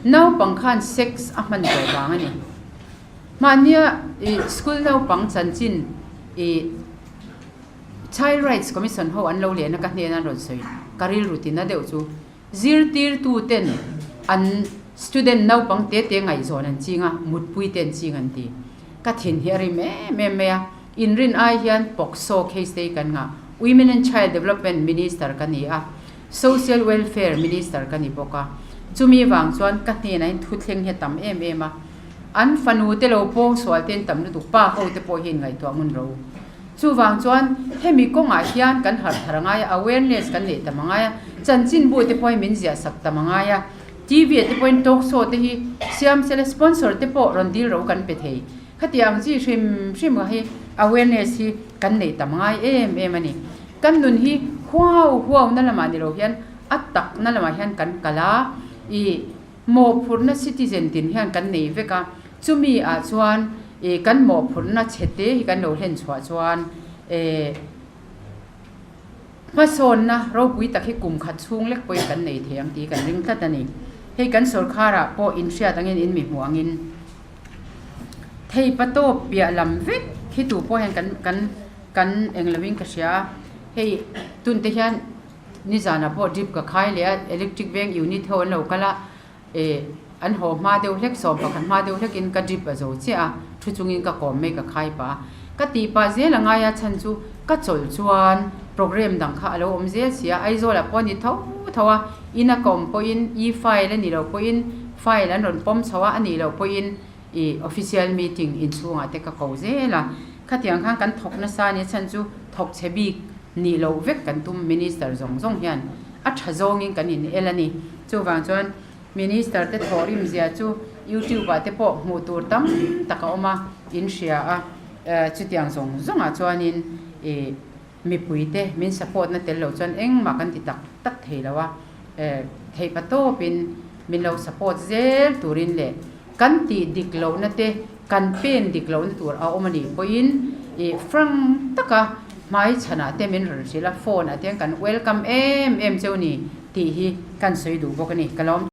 naupang khan sex a hman tawh vang a ni. Mahnia ih school naupang chanchin ih Child Rights Commission ho an lo lehna ka hnena an rawn sawi ka rilru tina deuh chu zirtirtu ten an student naupang te te ngaihzawn an ching a, mutpui te an ching an ti. Ka thin hi a rim em em mai a, inrin ai hian POCSO case te hi kan ngah. Women and Child Development Minister ka ni a. Social Welfare Minister ka ni bawk a, chumi vang chuan ka hnenah hian thuthleng hi a tam em em a, an fanu te lo pawng sual te an tam lutuk, pa ho te pawh hi inngaihtuah ngun ro. Chuvang chuan hemi kawngah hian kan harh thar a ngai a, awareness kan neih tam a ngai a, chanchinbu te pawhin min ziah sak tam a ngai a, TV ah te pawhin talk show te hi siam sela sponsor te pawh rawn dil ro kan pe thei. Khatiang chi hrim hrim hi awareness hi kan neih tam a ngai em em a ni. Kan nun hi huau huau na lamah ni lo hian a tak na lamah hian kan kal a, ih mawhphurhna citizen tin hian kan nei vek a, chumi ah chuan ih kan mawhphurhna chhe te hi kan lo hlen chhuah chuan eh hmasawnna ropui tak hi kum khat chhung lek pawhin kan nei thei ang tih kan ring tlat a ni. Hei kan sawrkhar ah pawh inhriat angin in mi hmuh angin thei patawp piah lam vek hi tu pawh hian kan kan Kan eng lovin ka hria a, hei tun te hian nizanah pawh drip ka khai leh a, electric veng unit ho an lo kal a, eh an haw hma deuh hlek 11 hma deuh hlekin ka drip a zo chiah a, thu chungin ka kawm mai ka khai pah a, ka tih pah zel a ngai a chhan chu ka chawlh chuan program dang kha a lo awm zel si a, Aizawlah pawh a ni tho tho a, ina ka awm pawhin e-file a nih loh pawhin file an rawn pawm chho a, a nih loh pawhin ih official meeting inchhungah te ka ko zel a, khatiang khan kan thawk nasa a nia chhan chu thawk chhe bik nih loh vek kan tum minister zawng zawng hian a tha zawngin kan in el a ni. Chuvang chuan minister te thawh rim zia chu youtube ah te pawh hmuh tur tam tak a awm a, in hria a, chutiang zawng zawngah chuanin ih mipui te min support na tel lo chuan engmah kan ti tak tak thei lo a, theih patawpin min lo support zel turin leh kan tih dik lohna te kan pen dik lohna tur a awm a nih pawhin ih frank taka hmai chhanah te min rawn hrilh a, phone ah te hian kan welcome em em cheu ni tih hi kan sawi duh bawk a ni ka lawm.